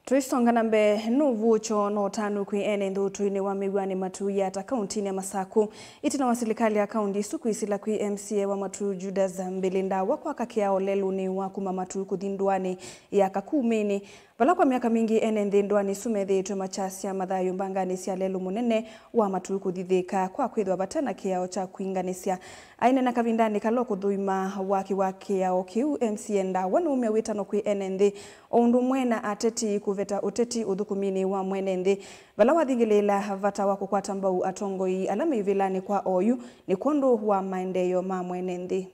Tũisonga na mbee, nũvũũkyo no ũtanu kwĩ ene nthĩ ũtũinĩ wa Mĩw'anĩ Matuya ta kauntinĩ ya Masakũ, ĩtina wa silikalĩ ya kaunti ĩsu kwĩsĩla kwĩ M C A wa Matu Judas Mbili Ndawa kwaka kĩao lelũnĩ wa kuma Matu kũthi ndũanĩ ya Kakumĩnĩ, vala kwa myaka mingĩ ene nthĩ ndũanĩ ĩsu methĩĩtwe makyasya mathayũ mbanganĩ sya lelũ mũnene wa Matu kũthi Thĩka kwa kwĩthwa vate na kĩao kya kwinganĩsya. Aineena kavindanĩ kala ũkũthũima waki wa kĩao kĩu, M C A Ndawa nũumya wĩtano kwĩ ene nthĩ o ũndũ ũmwe na ateti kũveta ũteti ũthũkũminĩ wa mwene nthĩ, vala wathingĩlĩĩla vata wa kũkwata mbau atongoi ala me ivĩlanĩ kwa oyu nĩ kwondũ wa maendeeo ma mwene nthĩ.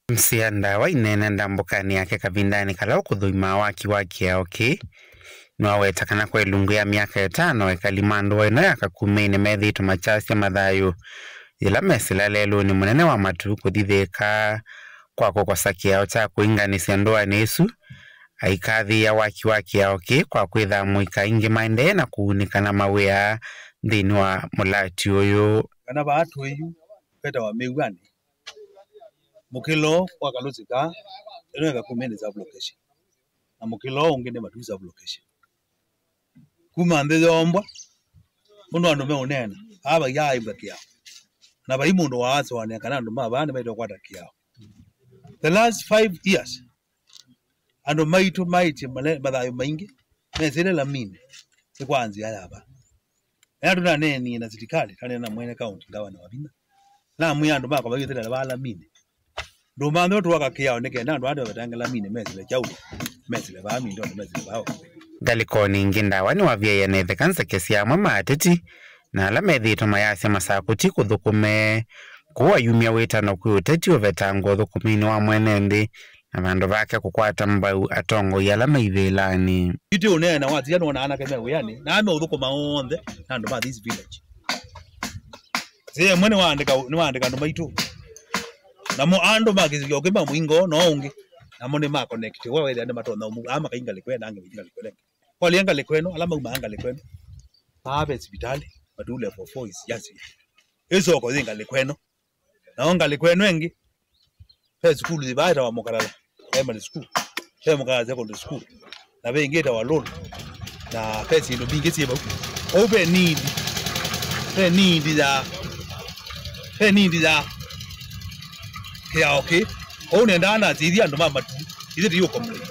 M C A Ndawa aineena ndambũkanĩ yake kavindanĩ kala ũkũthũima waki wa kĩao kĩĩ, nĩwaweta kana kwa ĩlungu ya myaka ĩtano, ekali ma ndũa ĩno ya Kakumĩnĩ methĩĩtwe makyasya mathayũ yĩla mesĩla lelũnĩ mũnene wa Matu kũthi Thĩka kwa kũkosa kĩao kya kũinganĩsya ndũanĩ ĩsu, aikathĩĩa waki wa kĩao kĩĩ kwa kwĩthaa mũika aingĩ maendee na kũunĩka na mawĩa nthĩnĩ wa mũlati ũyũ. Kana vaa tũĩ yu vetawa Mĩw'anĩ, mũkĩlo wa Kalũsĩ kaa ĩno ĩka Kakumĩnĩ sub-location, na mũkĩlo ũngĩ nĩ Matu sub-location. Kuma nthĩ yombwa, ũndũ andũ meũneena, aa vai aaĩva kĩao, na vai mũndũ waasũanĩa kana andũ ma vaa nĩmaĩte kũkwata kĩao. The last five years, andũ maitũ maĩtye male-, mathayũ maingĩ mesĩle laminĩ nĩ kwa nzĩa ya vaa. Ĩla tũnaneenie na silikalĩ, twaneena na mwene kaunti, ngavana Wavinya, namwĩa andũ makwa mayĩthĩle vaa laminĩ. Ndũmanthe ũtũaka kĩao nĩ kenda andũ ala nĩmavetange laminĩ mesĩle kyaũ, mesĩle vaa mindonĩ, mesĩle vaa. Ngalĩkonĩ ingĩ, Ndawa nĩwavyaĩe na ĩtheka nzeke sya amwe ma ateti na ala methĩĩtwe mayasya Masakũ ti kũthũkũme. Kũu ayumya wĩtano kwĩ ũteti ũvetangwa ũthũkũminĩ wa mwene nthĩ na vandũ vake kũkwata mbau atongoi ala me ivĩlanĩ. Yu tĩ ũneena watia nĩwona anake me wĩanĩ na ameũthũkũma onthe na andũ ma this village. Sĩ ĩmwe nĩwaandĩka, nĩwaandĩka andũ maitũ. Namo andũ ma kĩsio kĩma mũingo no ũngĩ. Namo nĩ ma connect. We wethĩa nĩ matonya ũmu, aa makai ngalĩko ĩno, angĩ maiti ngalĩko ĩno ĩngĩ. Kwalia ngalĩko ĩno, ala maumaa ngalĩko ĩno. Aa ve sivitalĩ, Matu level four is just here. Ĩsoko yĩ ngalĩko ĩno. Nao ngalĩko ĩno ĩngĩ, ve sukulu yĩ vaa ĩtawa Mũkalala Primary School, ve Mũkalala Secondary School, na ve ĩngĩ ĩtawa Lulu, na ve syĩndũ mbingĩ syĩ vau. Kwoou ve need, ve need ya, ve need ya kĩao kĩĩ. Kwoou nendaa nasya ithyĩ andũ ma Matu, ithyĩ tũiũkomana.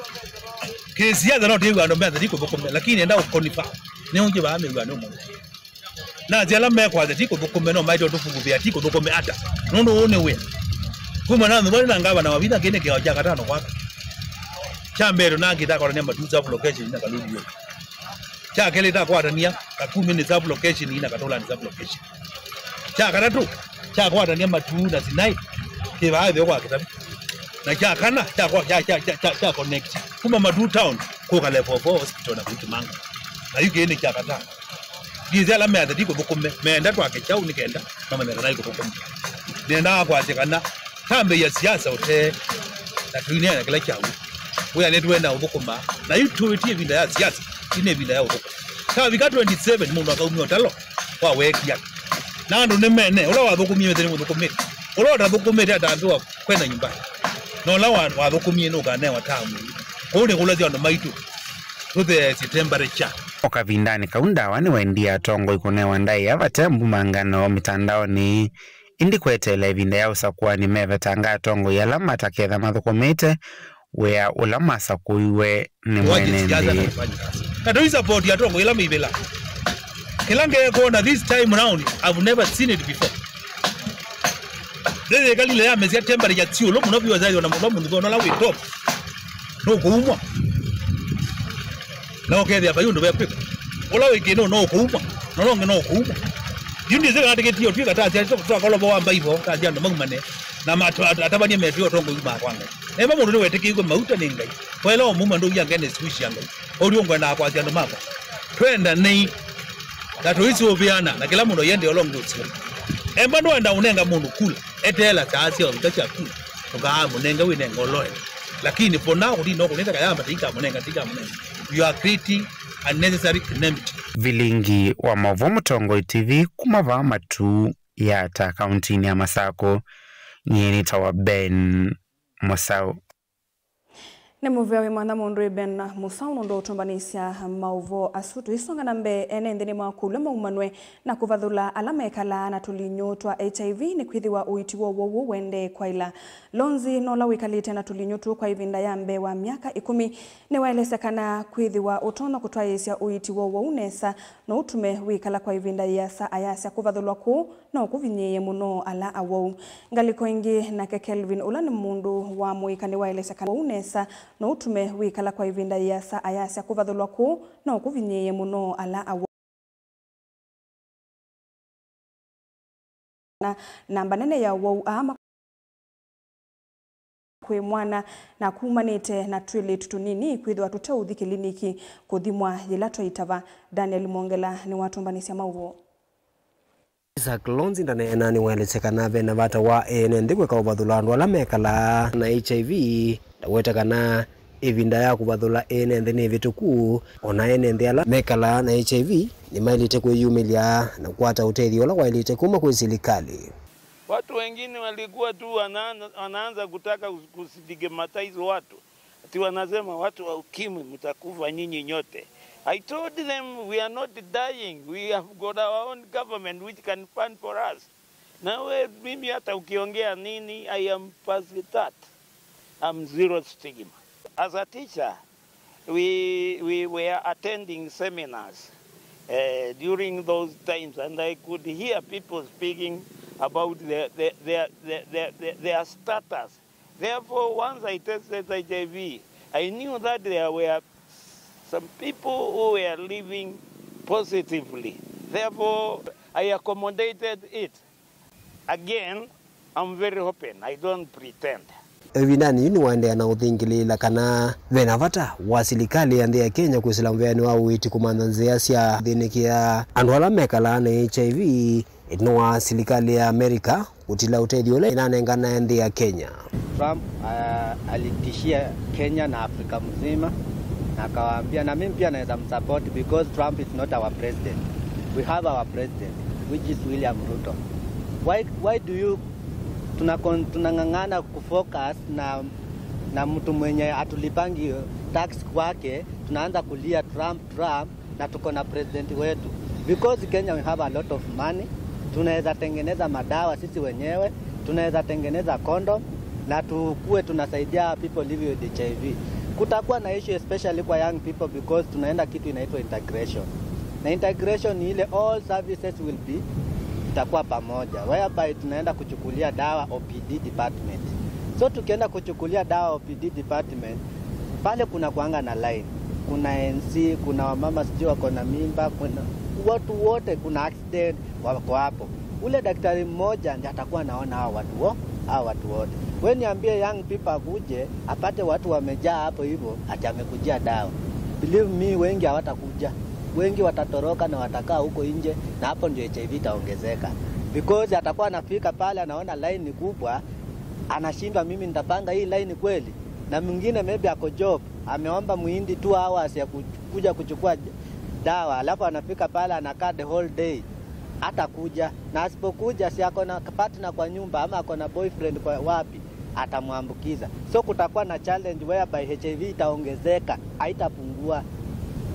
Kĩsiasa no twĩw'a andũ meanza ti kũthũkũmĩa, lakini nenda ũkonifa nĩ ũngĩ vaa mĩw'anĩ ũmwe. Nasya ala mekwasya ti kũthũkũme no maĩte ũtũvuvĩa ti kũthũkũme ata? Nũndũ ũũ nĩ wĩa. Kuma na nthũvani na ngavana Wavinya kĩĩ nĩ kĩao kya katano kwaka. Kya mbee tũnangĩte akwatania Matu sub-location na Kalulu. Kya kelĩ takwatania Kakumĩnĩ sub-location na Katũlanĩ sub-location. Kya katatũ kyakwatania Matu na Sinai kĩvaa ĩtheo kwa Kĩtavi. Na kya kana kyakwa kya, kya, kya, kya, kya connect kuma Matu town Kũka level four hospital na kũitimanga. Na yu kĩĩ nĩ kya katano. Ndiĩsĩ ala meatha ti kũthũkũme, meenda twake kyaũ nĩ kenda mamanya kana ikũthũkũma. Nĩendaa kwasya kana twambĩĩa siasa ũtee na tũineena kĩla kyaũ. Wĩa nĩtũenda ũthũkũma, na yu tũĩtie ĩvinda ya siasa, ti nĩ ĩvinda ya ũthũkũma. Twavika twenty seven mũndũ akaumya ũtalo wa weekia. Na andũ nĩmene, ũla wathũkũmie wĩthĩe nĩmũthũkũmĩte. Ũla ũtathũkũmĩte atambĩwa kwenda nyumbani. Na ũla wa- wathũkũmie nũkanewa tamu. Kũu nĩ kũlasya andũ maitũ tũtheesye temperature. O kavindanĩ kau, Ndawa nĩwaendie atongoi kũnewa ndaĩa vate mbumangano mĩtandaonĩ, ĩndĩ kweteela ĩvinda ya ũsakũani mevetanga atongoi ala mataketha mathũkũmĩte wĩa ũla masakũiwe nĩ mwene nthĩ. Na tũisapoti atongoi ĩla meivĩla. Kĩla ngekwona this time round, I've never seen it before. Thĩthĩkalile yamesya temperature ti ũlũ mũno vyũ, thayona mũno mũndũ thona ũla wĩ top. Nũkũumwa. Na ũkethĩa vai ũndũ vekwĩka. Ũla wĩ kĩndũ no ũkũumwa. Na ũla ũngĩ no ũkũumwa. Yu ndĩsĩ kana tĩkĩtie ũtwĩka tasya twakolova wa mbaivo, tasya andũ maumane. Na matu- at- atavany'e metw'e ũtongoi ma kwa Ngai. Ema mũndũ nĩwetĩkĩiw'e mauta nĩ Ngai. Kwaĩla ũmuma ndũu ya Ngai nĩ swishi ya Ngai. Ũu ngwendaa kwasya andũ makwa. Twendanei. Na tũisũvĩana, na kĩla mũndũ aiende ũlongi ũsio. Emba ndwenda ũnenga mũndũ kula. Eteela saa sya ũvika sya kula. Ndũkaamũnenge wĩnenga ũloe. Lakini pona kũtinda ũkũnĩte kayamba, tikamũnenga, tikamũnenga. You are creating unnecessary calamity. Vilingi wa maũvoo Mũtongoi T V kuma vaa Matuu Yatta, kauntinĩ ya Masakũ. Nyie nĩtawa Ben Mũsaũ. Nĩ mũvea wĩ mwanya mũndũ wĩ Ben Mũsaũ nũndũ ũtũmbanĩsya maũvoo asu. Tũisonga na mbee, ene nthĩ nĩmakũlw'a maumanwe na kũvathũla ala mekalaa na tũlinyũ twa H I V nĩkwĩthĩwa ũiiti woo w'o ũendee kwaĩla. Lonzi, nola wĩkalĩte na tũlinyũ tũũ kwa ĩvinda ya mbee wa myaka ĩkũmi, nĩwaelesya kana kwĩthĩwa ũtonya kũtwaĩĩsya ũiiti woo w'o nesa no ũtume wĩkala kwa ĩvinda yĩasa. Ayasya kũvathũlwa kũũ no kũvinyĩĩe mũno ala awau. Ngalĩko ĩngĩ, nake Kelvin, ũla nĩ mũndũ wa mũika, nĩwaelesya kana ũu nesa no ũtume wĩkala kwa ĩvinda yĩasa. Ayasya kũvathũlwa kũũ no kũvinyĩĩe mũno ala awau. Na namba nene ya ũwau aa kwĩ mwana na kumanĩte na twĩlĩtu tũnini kwĩthĩwa tũteũthi kĩliniki kũthimwa yĩla twaitava. Daniel Mwongela nĩwatũmbanĩsya maũvoo. Isaac Lonzi ndaneena nĩwaelesya kana ve na vata wa ene nthĩ kwĩka ũvathũla andũ ala mekalaa na H I V. Ndaweta kana ĩvinda ya kũvathũla ene nthĩ nĩ ĩvĩtũku, o na ene nthĩ ala mekalaa na H I V nĩmaĩlĩte kwĩyumĩlya na kũkwata ũtethyo ũla waĩlĩte kuma kwĩ silikalĩ. Watu wengine walikuwa tu wanaanza, wanaanza kutaka kus- kustigmatize watu. Ati wanasema, "Watu wa ukimwi mtakufa nyinyi nyote." I told them, "We are not dying. We have got our own government which can fund for us." Na we, mimi hata ukiongea nini, I am past that. I'm zero stigma. As a teacher, we, we were attending seminars, eh, during those times, and I could hear people speaking about their, their, their, their, their, their, their status. Therefore, once I tested H I V, I knew that there were some people who were living positively. Therefore, I accommodated it. Again, I'm very open. I don't pretend. Ĩvindanĩ yĩu nĩwaendeea na ũthingĩlĩĩla kana ve na vata wa silikalĩ ya nthĩ ya Kenya kwĩsĩla mũveanĩ wa ũiiti kũmantha nzĩa sya kũthĩnĩkĩa andũ ala mekalaa na H I V. Ĩtina wa silikalĩ ya Amerika kũtila ũtethyo ũla ĩnanenganae nthĩ ya Kenya. Trump, uh, alitishia Kenya na Afrika mzima, na akawaambia, na mimi pia naweza msupport because Trump is not our president. We have our president, which is William Ruto. Why, why do you, tunakon- tunang'ang'ana kufocus na, na mtu mwenye hatulipangi tax kwake, tunaanza kulia Trump, Trump, na tuko na president wetu, because Kenya we have a lot of money. Tunaweza tengeneza madawa sisi wenyewe, tunaweza tengeneza condom, na tukue tunasaidia people living with H I V. Kutakuwa na issue especially kwa young people, because tunaenda kitu inaitwa integration, na integration ni ile all services will be, itakuwa pamoja, whereby tunaenda kuchukulia dawa O P D department. So tukienda kuchukulia dawa O P D department, pale kuna kuanga na line, kuna N C, kuna wamama sijui wako na mimba, kuna watu wote, kuna accident, wako hapo. Ule daktari mmoja ndiye atakuwa anaona hao watu wo-, hao watu wote. We niambie young people akuje, apate watu wamejaa hapo hivyo, ati amekujia dawa. Believe me, wengi hawatakuja. Wengi watatoroka na watakaa huko nje, na hapo ndio H I V itaongezeka. Because atakuwa anafika pale, anaona line ni kubwa, anashindwa, "Mimi nitapanga hii line kweli?" Na mwingine maybe ako job, ameomba muhindi two hours ya ku-, kuja kuchukua dawa, alafu anafika pale, anakaa the whole day. Hatakuja. Na asipokuja, si ako na partner kwa nyumba ama ako na boyfriend kwa wapi, atamwambukiza. So kutakuwa na challenge whereby H I V itaongezeka, haitapungua.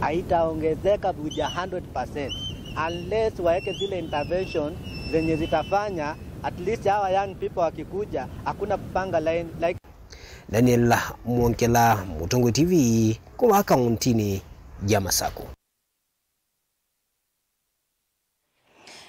Haitaongezeka with a hundred percent. Unless waeke zile intervention zenye zitafanya at least hawa young people wakikuja, hakuna kupanga line, like. Daniel Mwongela, Mũtongoi T V, kuma kauntinĩ ya Masakũ.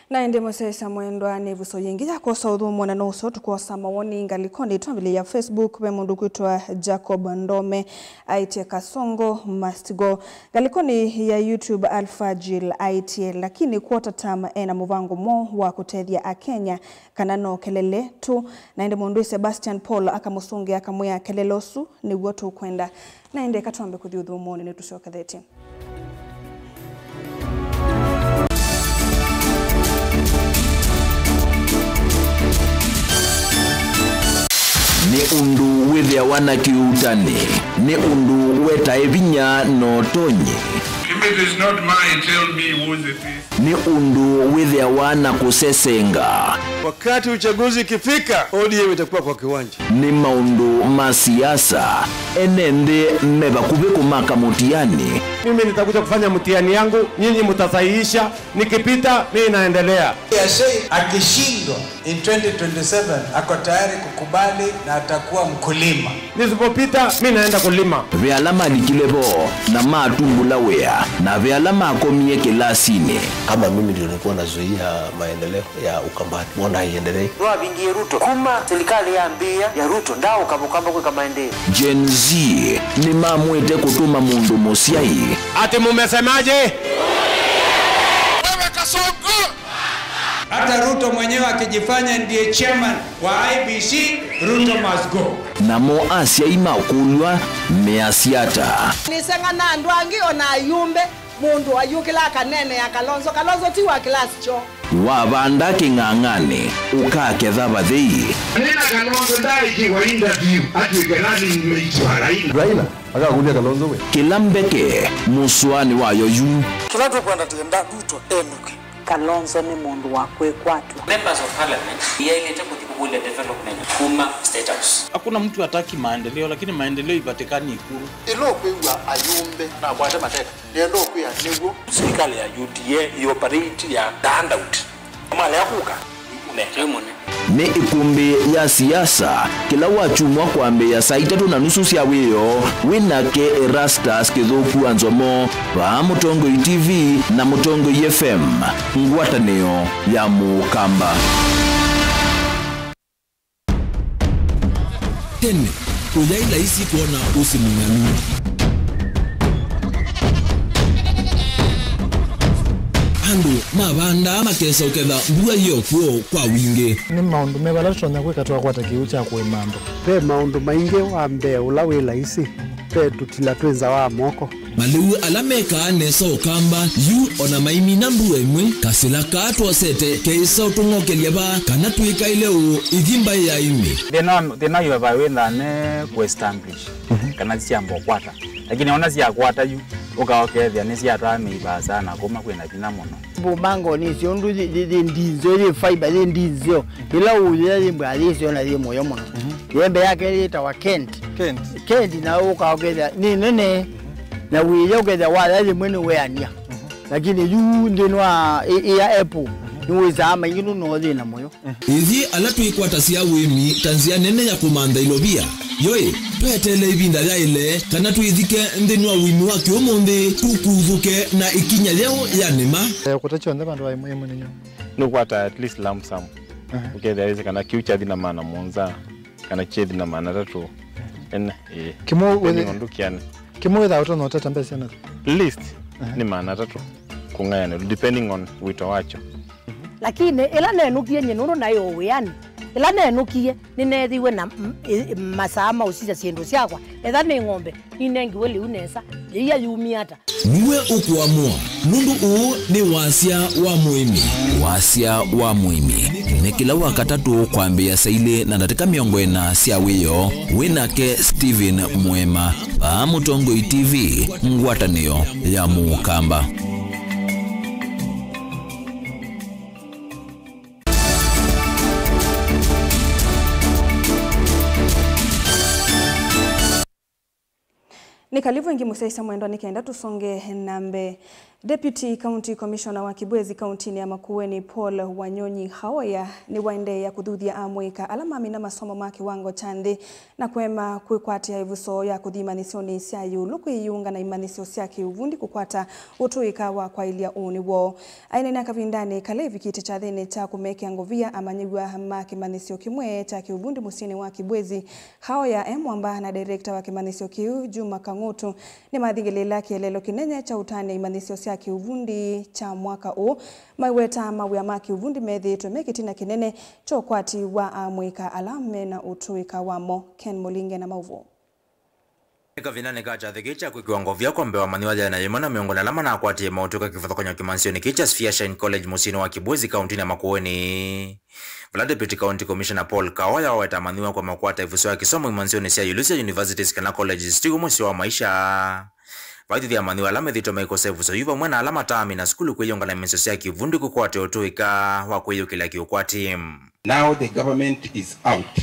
Na ĩndĩ mũsyaĩĩsya mwendwa, nĩ ĩvuso yĩngĩ ya kwosa ũthũmũo, na no ũseo tũkwosa mawoni ngalĩkonĩ twambĩlĩlya Facebook. Ve mũndũ ũkwĩtwa Jacob Ndome aĩtye, "Kasongo must go." Ngalĩkonĩ ya YouTube, Alpha Jill aĩtye, "Lakini quarter term ena mũvango mwaũ wa kũtethya Akenya, kana no kelele tu?" Na ĩndĩ mũndũ wĩ Sebastian Paul akamũsũngĩa akamwĩa, "Kelele ũsu nĩw'o tũkwenda." Na ĩndĩ eka twambe kũthi ũthũmũonĩ, nĩtũsyokethetye. Nĩ ũndũ wĩthĩawa na kĩuutani, nĩ ũndũ wetae vinya na ũtonyi. If it is not mine, tell me whose it is. Nĩ ũndũ wĩthĩawa na kũsesenga. Wakati uchaguzi ikifika, O D M itakuwa kwa kiwanja. Nĩ maũndũ ma siasa, ene nthĩ me vakuvĩ kũmaka mũtiani. Mimi nitakuja kufanya mtihani yangu, nyinyi mtasahihisha, nikipita, mimi naendelea. Ya Sheikh akishindwa in twenty twenty-seven, ako tayari kukubali na atakuwa mkulima. Nisipopita, mimi naenda kulima. Ve ala malikile vo na matumbũla wĩa, na ve ala makomie kĩlasinĩ. Kama mimi ndio nilikuwa nazuia maendeleo ya Ukambani, mbona haiendelei? Nĩwavingie Ruto. Kuma serikali yambĩĩa ya Ruto, ndaũka Ũkamba kwĩka maendeeo. Gen Z nĩmamwĩte kũtũma mũndũ mũsyai. Ati mumesemaje? Wewe Kasongo! Hata Ruto mwenyewe akijifanya ndiye chairman wa I E B C, Ruto must go. Namo asyai makũlw'a measya ata? Nĩseng'a na andũ angĩ, o na ayumbe. Mũndũ ayũkĩla akaneenea Kalonzo. Kalonzo ti wa class cho. Wavanda kĩng'ang'anĩ, ũkaketha vathei. Nĩna Kalonzo ndaĩkĩwa interview atw'ĩke running mate wa Raila. Raila akakũlya Kalonzo we. Kĩla mbeke mũsũanĩ wayo yu. Kĩla tũkwenda, twenda Ruto enũke. Kalonzo nĩ mũndũ wa kwĩkwatw'a. Members of Parliament yaĩlĩte kũthi kũkũlya development kuma State House. Hakuna mtu hataki maendeleo, lakini maendeleo ipatikani Ikulu. Ĩla ũkwĩw'a ayumbe na akwate mateka, nĩenda ũkwĩa nĩw'o. Serikali ya U D A ĩoperate ya the handout. Malea kũka, nĩkũmekĩa mũne. Nĩ ĩkũmbĩ ya siasa, kĩla wakyumwa kwambĩĩa saa itatũ na nusu sya wĩoo, wĩ nake Erastus Kĩthũku wa Nzomo, vaa Mũtongoi T V na Mũtongoi F M, ngwatanĩo ya Mũkamba. Tene, kũyaĩ laisi kwona ũsĩ mũng'anu. Andũ mavandaa makesa ũketha mbua yĩ o kw'o kwa wingĩ. Nĩ maũndũ meva ala tũtonya kwĩka twakwata kĩw'ũ kya kũĩma andũ? Ve maũndũ maingĩ. Wa mbee ũla wĩ laisi, ve tũtila twĩ nza wa moko. Malĩu ala mekaa nesa Ũkamba yu o na maimina mbua ĩmwe, kasĩla kaa twosete keĩsa ũtũng'okelya vaa kana twĩkaĩle ũũ ithi mbaĩ ya ĩmĩ. Thĩna wa, thĩna wa highway wĩthaa ne kũ establish kana syamba ũkwata. Lakini ona syakwata yu, ũka ũkethĩa nĩsyatwaa mĩivaa sana kuma kwĩna vinya mũno. Mbumbango nĩsyo ũndũ yĩ, yĩ, yĩ ndinzeo, yĩ fiber, yĩ ndinzeo. Ĩla ũyea yĩ mbwa yĩsyo na yĩ mũyo mũno. Yembe yake yĩtawa Kent. Kent. Kent na ũka ũkethĩa nĩ nene. Na wĩya ũkethĩa waya yĩmwe nĩ weania. Lakini yu nthĩnĩ wa ĩ, ĩ ya Apple, nĩwĩsaa maingĩ nũno thĩna mũyo. Ithyĩ ala twĩkwatasya ũĩmi ta nzĩa nene ya kũmantha ilovia, yoĩ, tweteele ĩvinda yaĩle kana twĩthike nthĩnĩ wa ũĩmi wa kĩũmũnthĩ, tũkuthũke na ĩkinya yeũ ya nĩma. Eh, kũta kyonthe vandũ va ĩmwe ĩmwe nĩnyo. Nũkwata at least lump sum. Aha. Ũkethĩa wĩsĩ kana kĩu kyathi na maana mũonza, kana kyethi na maana atatũ. Ene, ĩĩ. Kĩmwe depending wĩthĩ-, on ndũkĩanĩ. Kĩmwe wĩthaa ũtonya ũtata mbesa na? Least, aha, nĩ maana atatũ kũng'ayanĩlwa, depending on wĩto wakyo. Lakini ĩla nenũkie nyie nũndũ naĩ o wĩanĩ, Ĩla nenũkie, nĩneethĩiwe na m- ĩ- masaa ma ũsisya syĩndũ syakwa. Etha nĩ ng'ombe, ninengiwe lĩu nesa, yĩia yumie ata? Nĩwe ũkũamũa, nũndũ ũũ nĩ Wasya wa Mũĩmi. Wasya wa Mũĩmi nĩ kĩla Wakatatũ kwambĩĩa saa ilĩ na ndatĩka mĩongo ĩna sya wĩoo. Wĩ nake Stephen Mũema, vaa Mũtongoi T V, ngwatanĩo ya Mũkamba. Nĩ kalivu ĩngĩ mũsyaĩĩsya mwendwa, nĩ kenda tũsonge na mbee. Deputy County Commissioner wa Kibwezi kauntinĩ ya Makueni, Paul Wanyonyi Haoya, nĩwaendeea kũthuthya amũika ala mamina masomo ma kĩwango kya nthĩ na kũema kwĩkwatĩa ĩvuso ya kũthi imanyĩsyonĩ sya ĩũlũ kwĩyĩunga na imanyĩsyo sya kĩũvundi kũkwata ũtũĩka wa kwaĩlya ũũnĩ woo. Aineena kavindanĩ kala ĩvikĩte kyathĩnĩ kya kũmekĩa ngovia amanyĩw'a ma kĩmanyĩsyo kĩmwe kya kĩũvundi mũsyĩnĩ wa Kibwezi, Haoya e mwamba na director wa kĩmanyĩsyo kĩu, Juma Kang'ũtũ, nĩmathingĩlĩĩla kĩeleelo kĩnene kya ũtanĩa imanyĩsyo sya kĩũvundi kya mwaka ũũ, maiweta mawĩa ma kĩũvundi methĩĩtwe me kĩtina kĩnene kya ũkwati wa amũika ala mena ũtũĩka wamo. Ken Mũlinge na maũvoo. Nĩ kavindanĩ ka kyathĩ kĩĩ kya kwĩkĩwa ngovia kwa mbee wa amanyĩw'a yĩana yĩmwe na mĩongo ĩna ala manakwatie maũtũĩka kĩvathũkany'o kĩmanyĩsyonĩ kĩĩ kya Sphere Shine College mũsyĩnĩ wa Kibwezi kauntinĩ ya Makueni, vala Deputy County Commissioner Paul Kaoya waweta amanyĩw'a kũema kũkwata ĩvuso ya kĩsomo imanyĩsyonĩ sya ĩũlũ sya universities kana colleges ti ũmũsyo wa maisha. Vaithuthya amanyĩw'a ala methĩĩtwe maikosa ĩvuso yu vamwe na ala mataamina sukulu kwĩyĩunga na imanyĩsyo sya kĩũvundi kũkwata ũtũĩka wa kwĩyũkĩlya kĩũkwati. Now the government is out.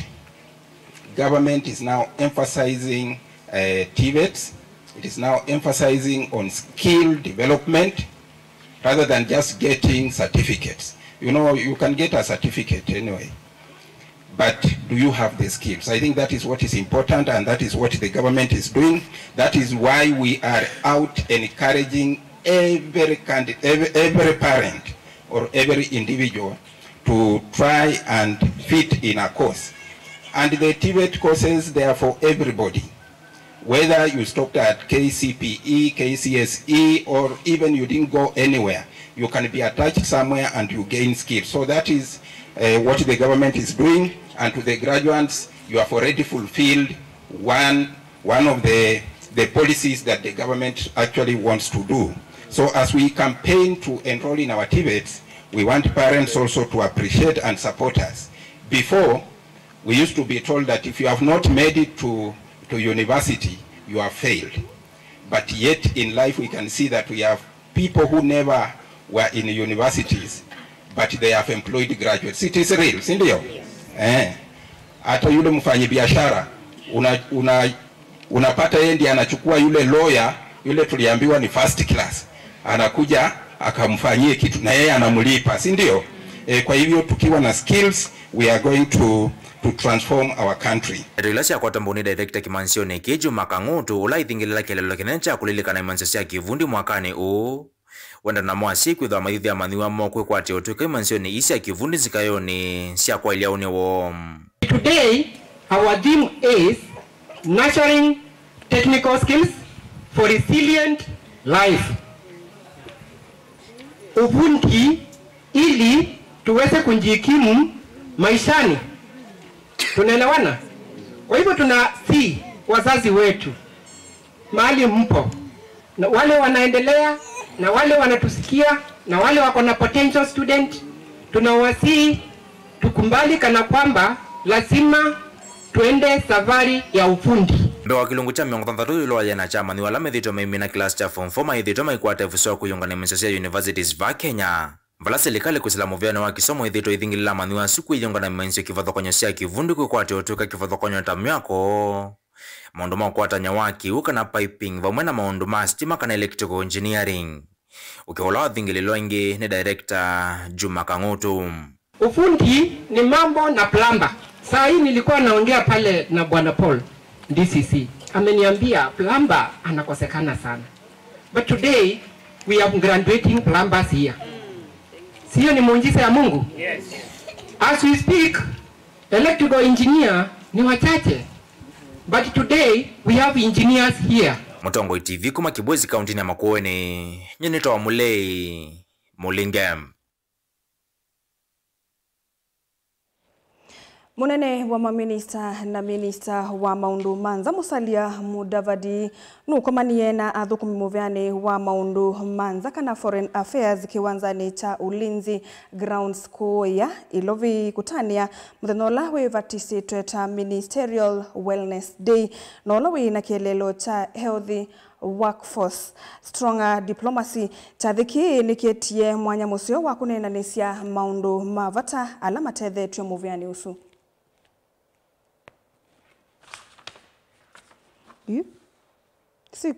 Government is now emphasizing uh, TVETs. It is now emphasizing on skill development rather than just getting certificates. You know, you can get a certificate anyway, but do you have the skills? I think that is what is important, and that is what the government is doing. That is why we are out encouraging every candidate, every, every parent or every individual to try and fit in a course. And the TVET courses, they are for everybody. Whether you stopped at KCPE, KCSE, or even you didn't go anywhere, you can be attached somewhere and you gain skills. So that is uh, what the government is doing. And to the graduates, you have already fulfilled one, one of the, the policies that the government actually wants to do. So as we campaign to enroll in our TVETs, we want parents also to appreciate and support us. Before, we used to be told that if you have not made it to, to university, you have failed. But yet in life we can see that we have people who never were in universities, but they have employed graduates. It is real, si ndio? Eh. Hata yule mfanyi biashara una, una, unapata yeye ndiye anachukua yule lawyer, yule tuliambiwa ni first class, anakuja akamfanyie kitu na yeye anamlipa, si ndio? Eh, kwa hivyo tukiwa na skills, we are going to, to transform our country. Ndeto ila syakwata mbau nĩ director kĩmanyĩsyonĩ kĩĩ Juma Kang'ũtũ, ũla aithingĩlĩla kĩeleelo kĩnene kya kũlilikana imanyĩsyo sya kĩvundi mwakanĩ ũũ. Wenda namo asyai kwĩthĩwa mayuthĩa amanyĩw'a moo kwĩkwatĩa ũtũĩka imanyĩsyonĩ ii sya kĩvundi nzikayonĩ sya kwaĩlya ũnĩ woo. Today, our theme is nurturing technical skills for resilient life. Ufundi ili tuweze kujikimu maishani. Tunaelewana? Kwa hivyo tunasihi wazazi wetu, mahali mpo, na wale wanaendelea, na wale wanatusikia, na wale wako na potential student, tunawasihi tukubali kana kwamba lazima twende safari ya ufundi. Mbee wa kĩlungu kya mĩongo thanthatũ ĩũlũ wa yĩana kya amanyĩw'a ala methĩĩtwe maimina kĩlasi kya form four maĩthĩĩtwe maikwata ĩvuso ya kwĩyĩunga na imanyĩsyo sya universities vaa Kenya, vala silikalĩ kwĩsĩla mũvĩanĩ wa kĩsomo ĩthĩĩtwe ĩthingĩlĩla amanyĩw'a asu kwĩyĩunga na imanyĩsyo kĩvathũkany'o sya kĩvundi kwĩkwatĩa ũtũĩka kĩvathũkany'o ta myako, maũndũ ma ũkwatany'a wa kĩw'ũ kana piping, vamwe na maũndũ ma sitima kana electrical engineering. Ũkĩa ũla wathingĩlĩlwa ĩngĩ nĩ director Juma Kang'ũtũ. Ufundi ni mambo na plumber. Saa hii nilikuwa naongea pale na Bwana Paul, D C C. Ameniambia plumber anakosekana sana. But today, we have graduating plumbers here. Sio ni muujiza ya Mungu? Yes. As we speak, electrical engineer ni wachache. But today, we have engineers here. Mũtongoi T V kuma Kibwezi, kauntinĩ ya Makueni, nyie nĩtawa Mũlei Mũlinge. Mũnene wa maminista na minista wa maũndũ ma nza Musalia Mudavadi nũkomanie na athũkũmi mũvĩanĩ wa maũndũ ma nza kana foreign affairs kĩwanzanĩ kya Ulinzi Grounds kũũya Ilovi kũtanĩa mũthenya ũla wĩvatisĩtwe ta Ministerial Wellness Day na ũla wĩ na kĩeleelo kya Healthy Workforce, Stronger Diplomacy. Kyathĩ kĩĩ nĩkĩetie mwanya mũseo wa kũneenanĩsya maũndũ ma vata ala matethetw'e mũvĩanĩ ũsu. Yu? Six.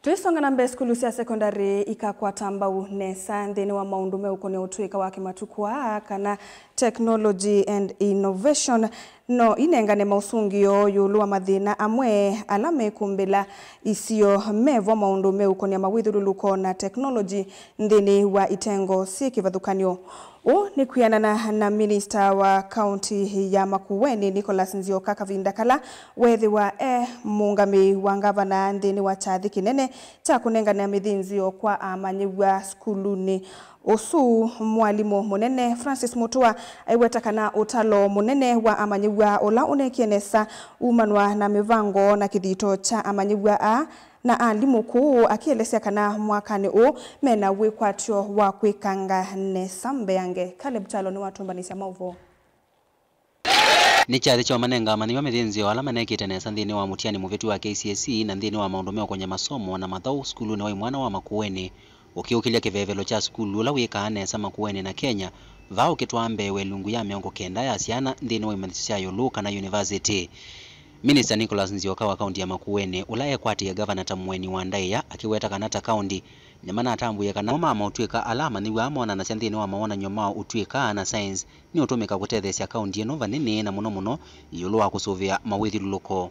Tũisonga na mbee, sukulu sya sekondalĩ ikakwata mbau nesa nthĩnĩ wa maũndũ meũkonia ũtũĩka wa kĩmatukũ aa kana technology and innovation. No inengane maũsũngĩo ĩũlũ wa mathĩna amwe ala mekũmbĩla isio me vo maũndũ meũkonia mawĩthyũlũlũko na teknolongyi nthĩnĩ wa itengo syĩ kĩvathũkany'o. Ũu nĩ kwĩanana na minista wa kaunti ya Makueni, Nicholas Nzioka, kavinda kala weethĩwa e mũũngamĩi wa ngavana nthĩnĩ wa kyathĩ kĩnene kya kũnengane mĩthĩnzĩo kwa amanyĩw'a sukulunĩ. Ũsu mwalimũ mũnene Francis Mutua aiweta kana ũtalo mũnene wa amanyĩw'a ũla ũneekie nesa umanwa na mĩvango na kĩthito kya amanyĩw'a aa na alimũ kũũ, akĩelesya kana mwakanĩ ũũ mena wĩkwatyo wa kwĩkanga nesa mbeange. Caleb Kyalo nĩwatũmbanĩsya maũvoo. Nĩ kyathĩ kya ũmanenga amanyĩw'a mĩthĩnzĩo ala manekĩte nesa nthĩnĩ wa mũtiani mũvĩtu wa K C S E na nthĩnĩ wa maũndũ meũkonya masomo na mathaũ sukulunĩ wa imwana wa Makueni, ũkĩũkĩlya kĩvevelo kya sukulu ũla wĩkaa nesa Makueni na Kenya, vaa ũkĩtwaa mbee wa ĩlungu ya mĩongo kenda ya syana nthĩnĩ wa imanyĩsyo sya ĩũlũ kana yunivasĩtĩ. Minista Nicholas Nzioka wa kaunti ya Makueni, ũla ekwatĩe ngavana ta mũeni wa ndaĩa, akĩweta kana ta kaunti, nĩmanatambũie kana mo ma maũtw'ĩka ala amanyĩw'a aa monanasya nthĩnĩ wa mawonany'o ma ũtw'ĩka na science nĩũtũmĩka kũtetheesya kaunti ĩno vanini, na mũno mũno ĩũlũ wa kũsũvĩa mawĩthyũlũlũko.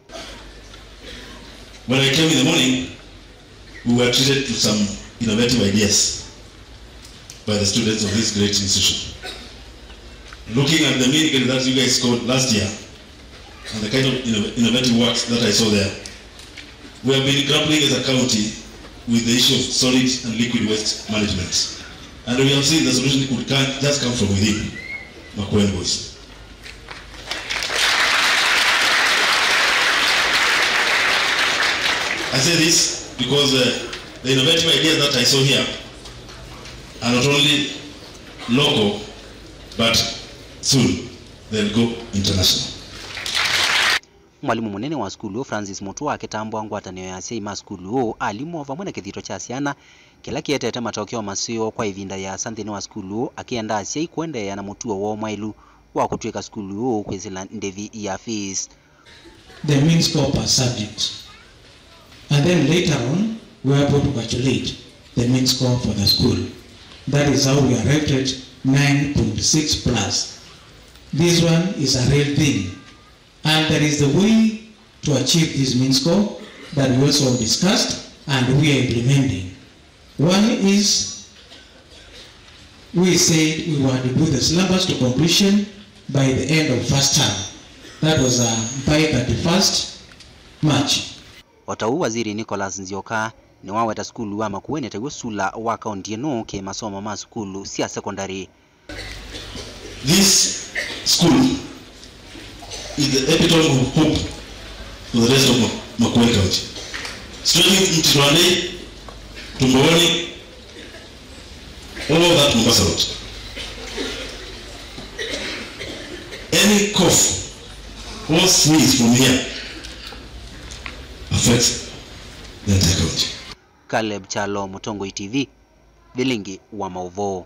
When I came in the morning, we were treated to some innovative ideas by the students of this great institution. Looking at the mean grade that you guys scored last year, and the kind of inno-, innovative works that I saw there, we have been grappling as a county with the issue of solid and liquid waste management. And we have seen the solution could come, just come from within Makueni Boys. I say this because, uh, the innovative ideas that I saw here are not only local, but soon they'll go international. Mwalimũ mũnene wa sukulu ũũ, Francis Mutua, akĩtambũa ngwatanĩo ya asyai ma sukulu ũũ, alimũ, o vamwe na kĩthito kya syana kĩla kĩetete matokeo maseo kwa ĩvinda yĩasa nthĩnĩ wa sukulu ũũ, akĩenda asyai kũendeea na mũtuo woo mwaĩlu wa kũtw'ĩka sukulu ũũ kwĩsĩla ndĩvi ya fees. The mean score per subject. And then later on, we were able to calculate the mean score for the school. That is how we arrived at nine point six plus. This one is a real thing. And there is a way to achieve this mean score that we also discussed and we are implementing. One is, we said we were to do the syllabus to completion by the end of first term. That was, uh, by thirty-first March. O ta ũu, Waziri Nicholas Nzioka nĩwaweta sukulu wa Makueni taw'o sula wa kaunti ĩno kĩ masomo ma sukulu sya sekondalĩ. This school is the epitome of hope for the rest of Ma-, Makueni County. Starting Mtitwani, Tumboni, all that Mombasa Road. Any cough or sneeze from here affects the entire county. Caleb Kyalo, Mũtongoi T V, Vilingi wa Maũvoo.